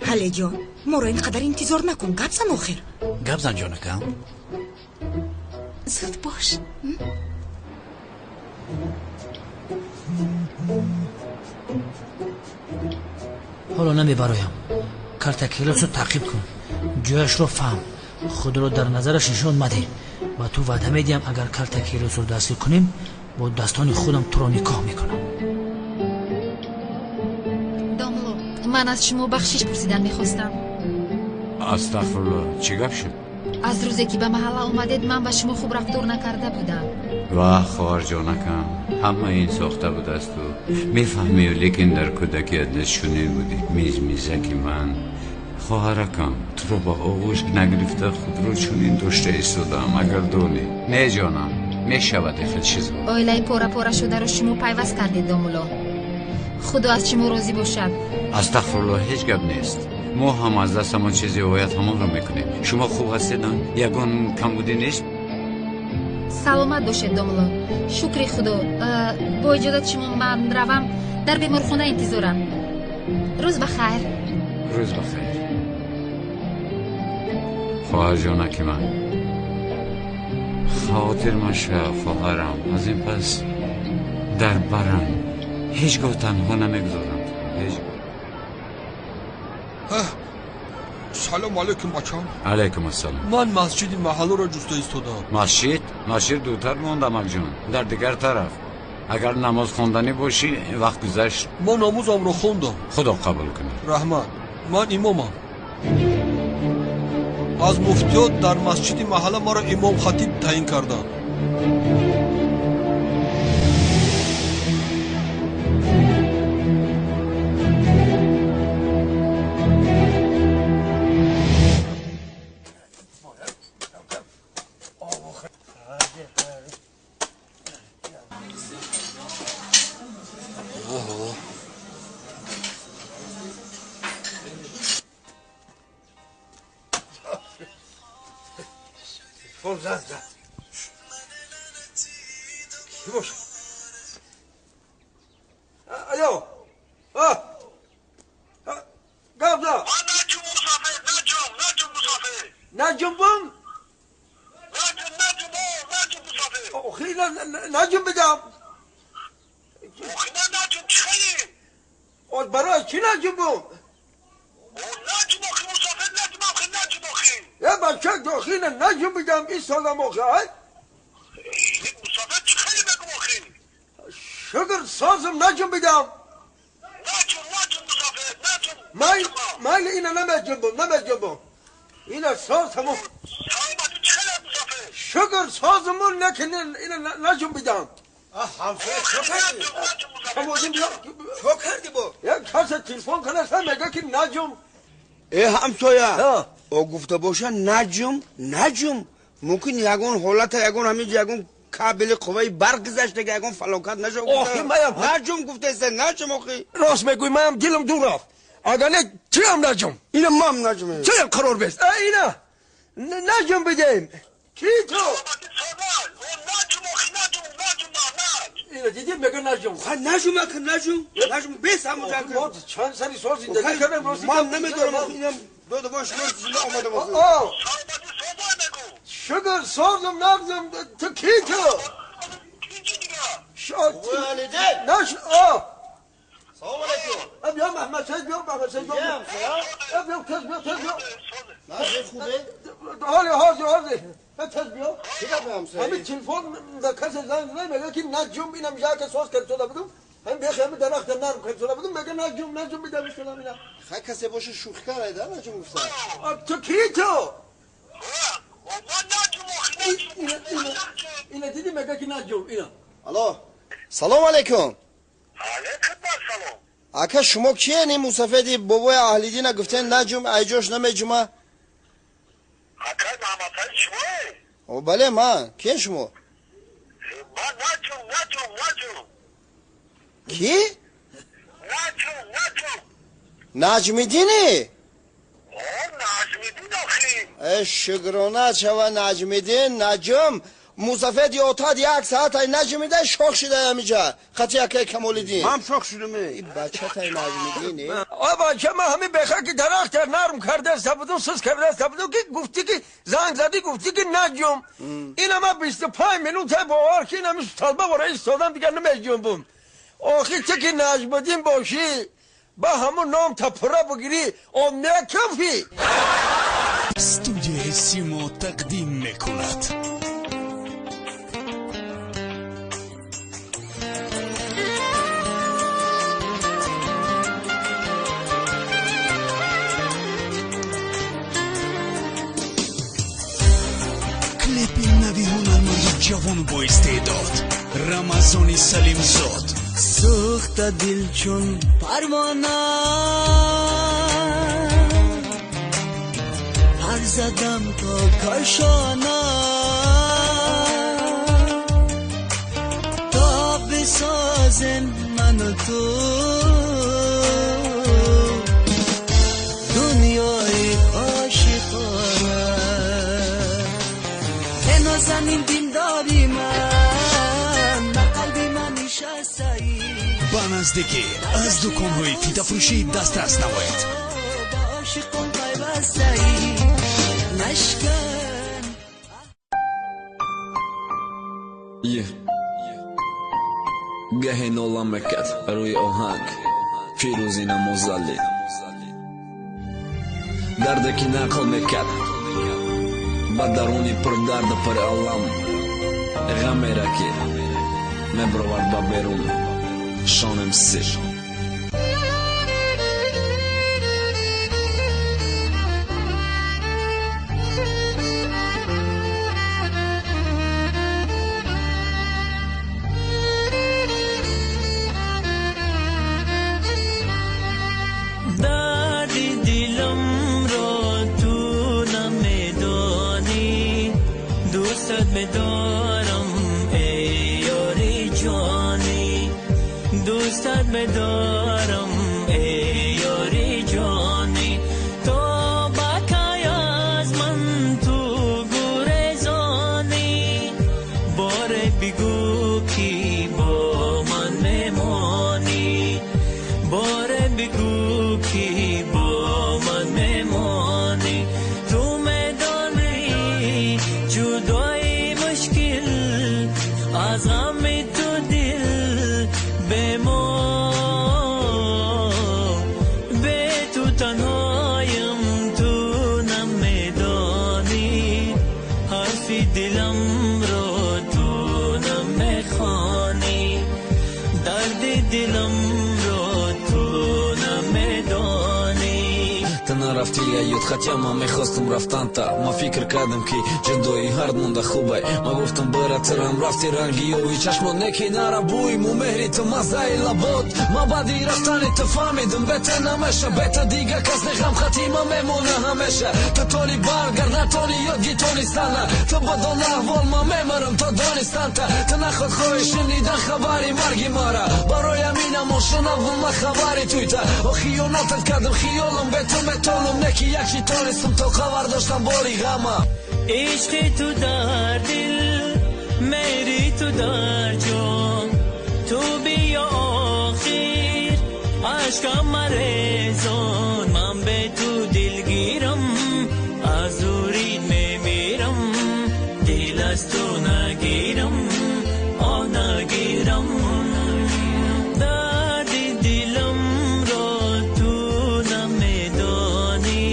Ҳале ҷон, моро ин қадар интизор накун. Гап зан охир. Гап зан ҷонакам. Зуд бош. Ҳоло намебароям. Картакелосро таъқиб кун, ҷояшро фаҳм, худро дар назараш нишон мадеҳ. Ба ту ваъда медиҳам, агар Картакелосро дастгир кунем, бо дастони худам туро никоҳ мекунам. Домло, ман аз шумо бахшиш пурсидан мехостам. Астағфирулло, чӣ гап шуд? Аз рӯзе ки ба маҳалла омадед, ман ба шумо хуб рафтор накарда будам. Ваҳ, хоҳарҷонакам, ҳама ин сохта будасту мефаҳмию, лекин дар кӯдакият низ чунин будӣ. Мизмизаки ман, хоҳаракам, туро ба оғӯш нагирифта худро чунин дошта истодаам, агар донӣ. Не ҷонам, мешавад ихел чизҳо. Оилаи пора-пора шударо шумо пайваст кардед, домулло. Худо аз шумо розӣ бошад. Астағфирулло, ҳеҷ гап нест. Мо ҳам аз дастамон чизе ояд, ҳамонро мекунем. Шумо хуб ҳастед, ягон камбудӣ нест? Саломат бошед, домулло. Шукри худо. Бо иҷозати шумо ман равам, дар беморхона интизорам. Рӯз ба хайр. Рӯз ба хайр. Хоҳарҷонаки ман, хотир машав хоҳарам, аз ин пас дар барам ҳеҷ гоҳ танҳо намегузорам. Ҳеҷ гоҳ. Салом алейкум, бачам. Алейкум ассалом. Ман масҷиди маҳалларо ҷуста истодаам. Масҷид? Масҷид дуртар монд, амакҷон, дар дигар тараф. Агар намоз хонданӣ бошӣ, вақт гузашт. Ман намозамро хондам. Худо қабул кунад. Раҳмат. Ман имомам. Аз муфтиёт дар масҷиди маҳалла маро имом-хатиб таъин карданд. Э ҳамсоя, о гуфта боша, наҷум, наҷум, мумкин ягон ҳолата, ягон ҳамин ягон кабели қувваи барқ гузаштага, ягон фалокат наша. Наҷум гуфтаеста, наҷум охи. Рост мегӯй, маям дилам дур рафт. Агар не, чиам наҷум? Ина мам наҷум. Чиам қарор бест? Ина наҷум бидем. Ки ту? Ина дидӣ, мега наҷум. Ха, наҷум ака, наҷум, наҷум бес ҳамуҷа. Чанд сари сол зиндагӣ кардам. Ман намедонам охи, инам дода бош, зинда омада боз. Шукр, созам, нағзам, ту ки ту? Наш, Салом алейкум. Биё Маҳмад Саид, биё Маҳмад Саид, биё. Биё, тез биё, тез биё. Хубе? Ҳоли ҳозир, ҳозир. Тез биё. Чӣ гап, ҳамсоя? Ҳамин телефон да касе занг зад, мега ки наҷум, инам яке соз кард сода будум. Ҳамин бехи ҳамин дарахт нарм кард сода будум, мега наҷум, наҷум бидам шудам ина. Хай, касе боша, шӯхӣ карда, наҷум гуфта. Ту ки ту? Ина диди мега ки наҷум ина. Алло. Салом алейкум. Алейкум ассалом. Ака шумо киен ин мусафеди бобои Аҳлиддина гуфтен наҷум айҷош намеҷума? Акай Маҳаммадсаид шумое? О бале ман. Киен шумо? Ман наҷум, наҷум, наҷум. Ки? Наҷум, наҷум. Наҷмиддини? О, Наҷмиддин охи. Э шукрона шава Наҷмиддин, наҷум. Мусафеди отад як саат ай наҷмида шох шида ҳамиҷа. Хати акай Камолиддин. Ман шох шудам. И бачатай Наҷмиддин. О бача ман ҳамин беха ки дарахт нарм кардаста будум, сус кардаста будум ки гуфтӣ ки занг задӣ гуфтӣ ки наҷум. Ина ман 25 минута бовар ки ин ҳамин талба бора истодам дигар намеҷунбум. Охи ту ки Наҷмиддин бошӣ ба ҳамун ном та пурра бигирӣ об мекафӣ. Студияи Симо тақдим мекунад. Клипи нави ҳунарманди ҷавону боистеъдод Рамазони Салимзод. Сӯхта дил чун парвона, пар задам то кошона, то бисозем ману ту дунёи ошиқона. Нозанин дилдори ман, ба қалби ман нишастаӣ. Ба наздикӣ аз дуконҳои фитафурӯшӣ дастрас намоед. Ба ошиқон пайвастаӣ, нашкан. Гаҳе нола мекард рӯи оҳанг Фирӯзи Намозалӣ, дарде ки нақл мекард ба даруни пурдарду пуралам, ғамеро ки мебаровард ба берун Шон МС. Дарди диламро ту намедонӣ, дӯстат медорам эй ёри ҷонӣ, дӯстат медорам эй ёри ҷонӣ. То ба кай аз ман ту гурезонӣ, боре бигӯ ки бо ман мемонӣ, боре бигӯ ки бо ман мемонӣ. Ту медонӣ ҷудои мушкил, аз ғами ту дил бемор, бе ту танҳоям ту намедонӣ, ҳарфи диламро ту намехонӣ, дарди диламро ту намедонӣ. Ту нарафтӣ аёд, хотя ман мехостум рафтанта. Ман фикр кардам ки ҷудои ҳард монда хубай. Ман гуфтам бира тирам рафти ранги ёви чашмон неки нара бӯй му меҳри ту маззаи лабот. Ман баъди рафтани ту фаҳмидум бета намеша, бета дига кас не ғам хатима мемона ҳамеша. Ту тони баргард натони ёд гитонистана, ту бадон аҳвол ман мемирам то донистанта. Ту наход хоҳӣ шунидан хабари марги мара, барои ҳаминамон шунавум ман хабари туйта. О хиёнатат кардам хиёлам бе ту метонам, не ки як шитонистам то хабар доштам бори ғама. Ишқи ту дар дил, меҳри ту дар ҷон, ту биё охир ашкам марезон. Ман бе ту дилгирам, аз дурит мемирам, дил аз ту нагирам, о нагирам. Дарди диламро ту намедонӣ,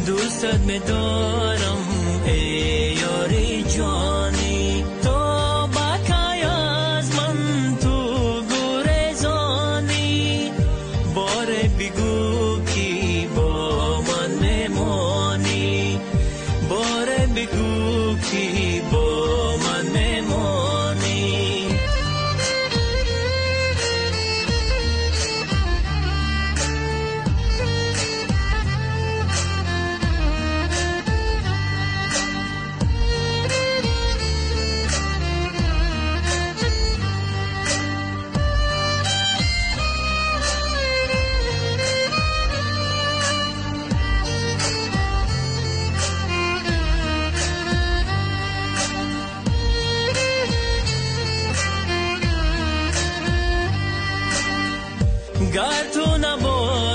дӯстат медорам эй ёри ҷонӣ. То ба кай аз ман ту гурезонӣ, боре бигӯ ки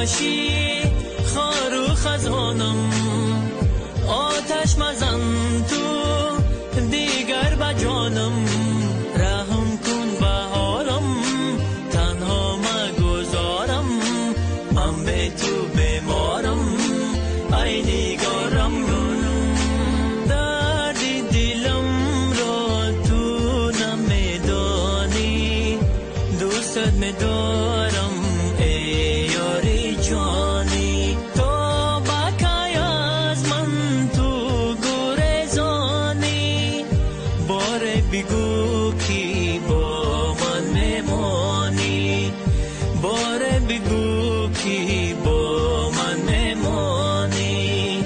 باشی خارو خزانم آتش مزن تو دیگر به جانم رحم کن بهارم تنها مگذارم من به تو بیمارم ای نگارم درد دلم را تو نمیدانی دوستت میدارم ای یاری جانی تو بکای از من تو گریزانی باره بگو که با من میمانی باره بگو که با من میمانی.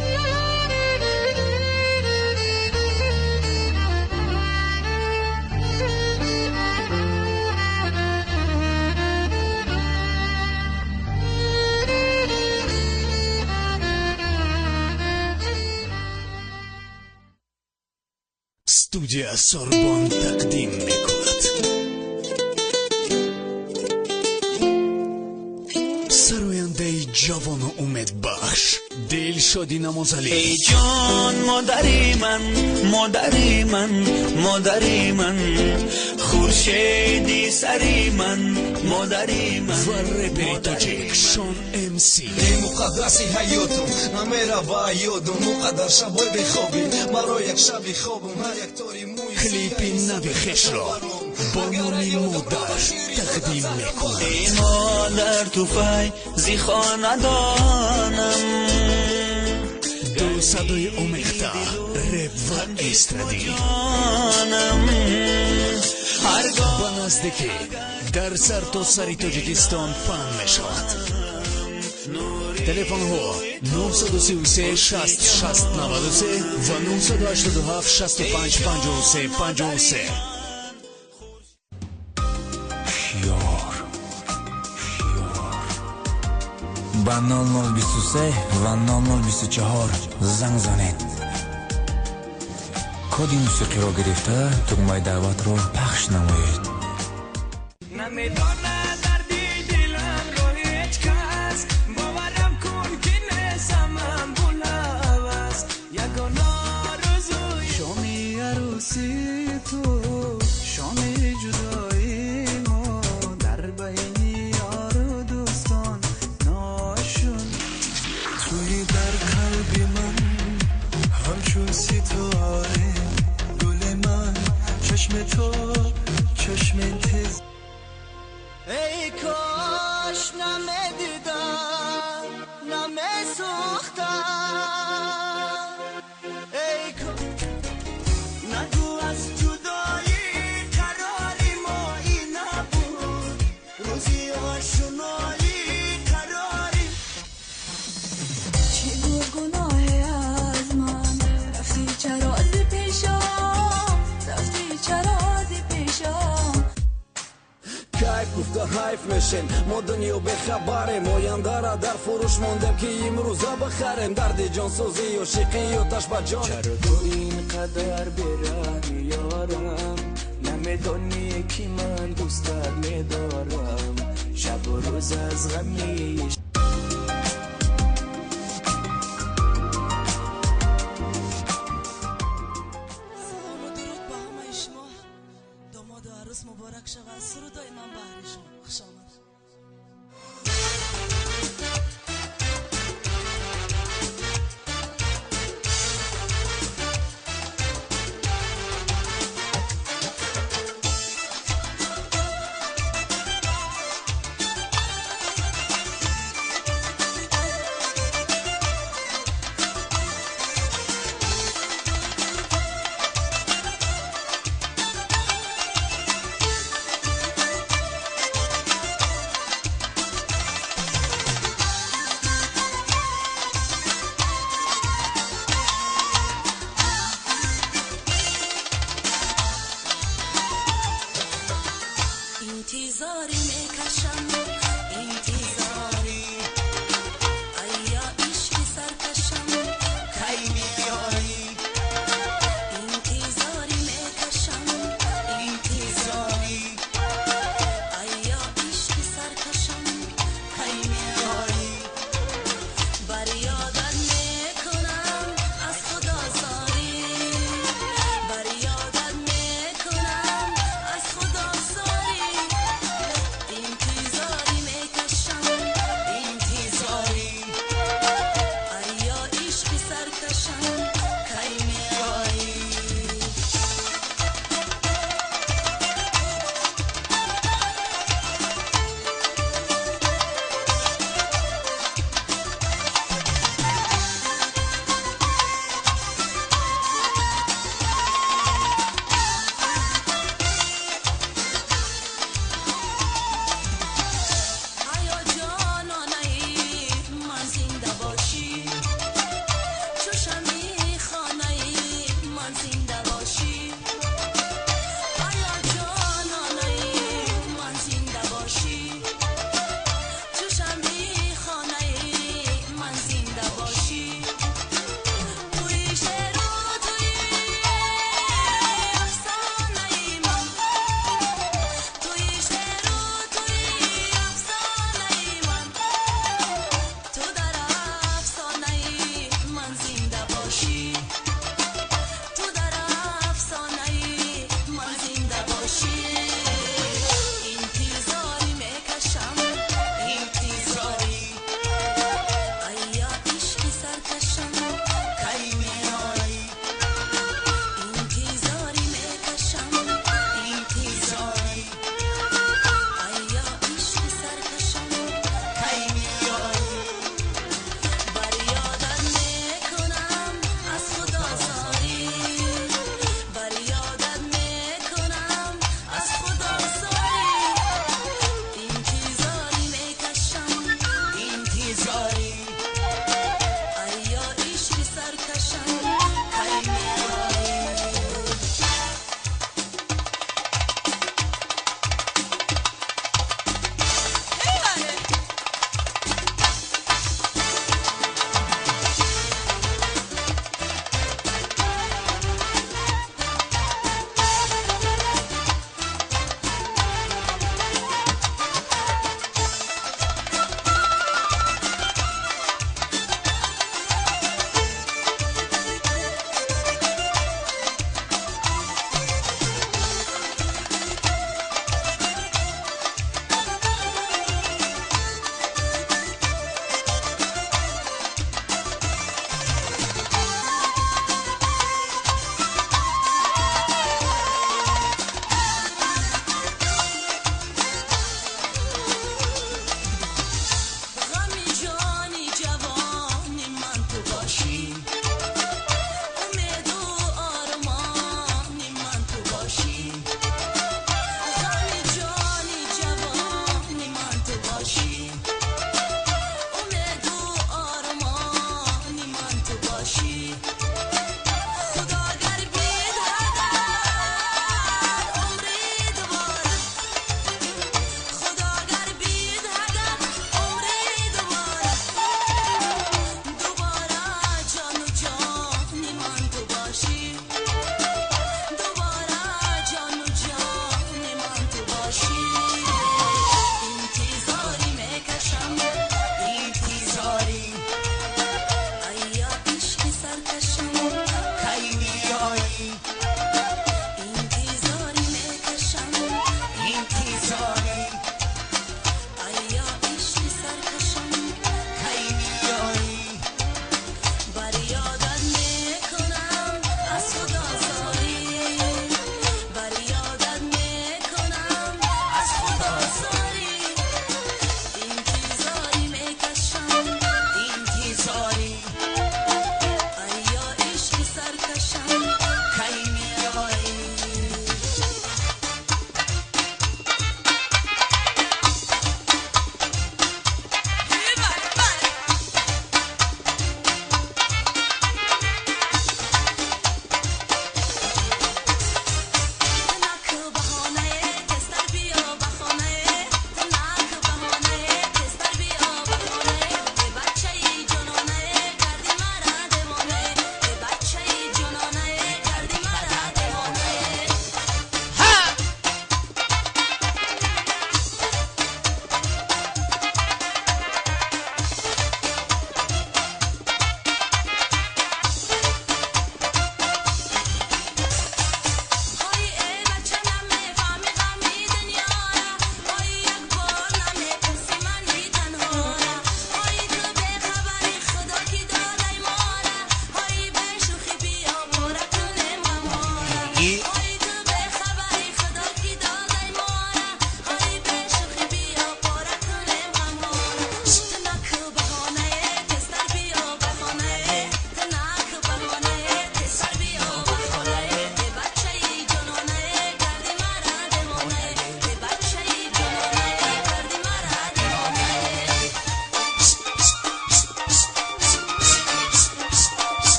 Студия Сорбон тақдим мекунад. Сарояндаи ҷавону умедбахш Дилшоди Намозалӣ. Эй ҷон модари ман, модари ман, модари ман, хуршеди сари ман, модари ман. Ва репери тоҷик Шон МС. Эй муқаддаси ҳаётум, намерава ёдум, муқаддар шабои бехобӣ, маро як шаби хобум, ҳар як тори мӯи Клипи нави хешро бо номи Модар тақдим мекунад. Эй модар туфай зи хонадонам. Ду садои омехта, реп ва эстрадӣ. Ба наздикӣ дар сартосари Тоҷикистон паҳн мешавад. Телефонҳо 933 60 60 93 ва 987 65 53 53. Ёр ба 0023 ва 0024 занг занед. Коди мусиқиро гирифта тугмаи даъватро пахш намоед. Намедонад дарди диламро ҳеҷ кас, боварам кун ки нестам булавас, ягона орзуи шоми арӯси ту, шоми ҷудои мо, дар байни ёру дӯстон ношун. Туи дар қалби ман ҳамчун ситора, гули ман, чашми ту чашми тез. Эй кош намедидам, намесӯхтам. Эй кош нагӯ аз ҷудоӣ қарори мо ин набуд, рӯзи ошноӣ қарори. Чӣ буд гуноҳе аз ман, рафтӣ чаро зи пешам, рафтӣ чаро зи пешам. Кайф гуфта ҳайф мешем, мо дунё бехабарем, ояндара дар фурӯш мондем ки имрӯза бихарем, дарди ҷонсӯзию шиқию таш ба ҷон. Чаро ту ин қадар бераҳми ёрам, намедонӣ ки ман дӯстат медорам, шабу рӯз аз ғами. Салому дуруд ба ҳамаи шумо. Домоду арӯс муборак шавад. Сурудои ман баҳри шумо. Хуш омад. Интизорӣ мекашам, интизорӣ, айё ишқи саркашам, кай меоӣ? Интизорӣ мекашам, интизорӣ, айё ишқи саркашам, кай меоӣ? бошӣ. Интизорӣ мекашам, интизорӣ, айё ишқи саркашам, кай меоӣ? Интизорӣ мекашам, интизорӣ, айё ишқи саркашам, кай меоӣ? Бар ёдат мекунам аз Худо зорӣ, бар ёдат мекунам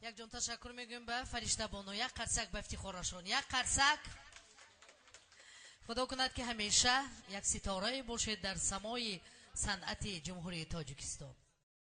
Якҷон ташаккур мегӯем ба Фариштабону. Як қарсак ба ифтихорашон, як қарсак. Худо кунад, ки ҳамеша як ситорае бошед дар самои санъати Ҷумҳурии Тоҷикистон.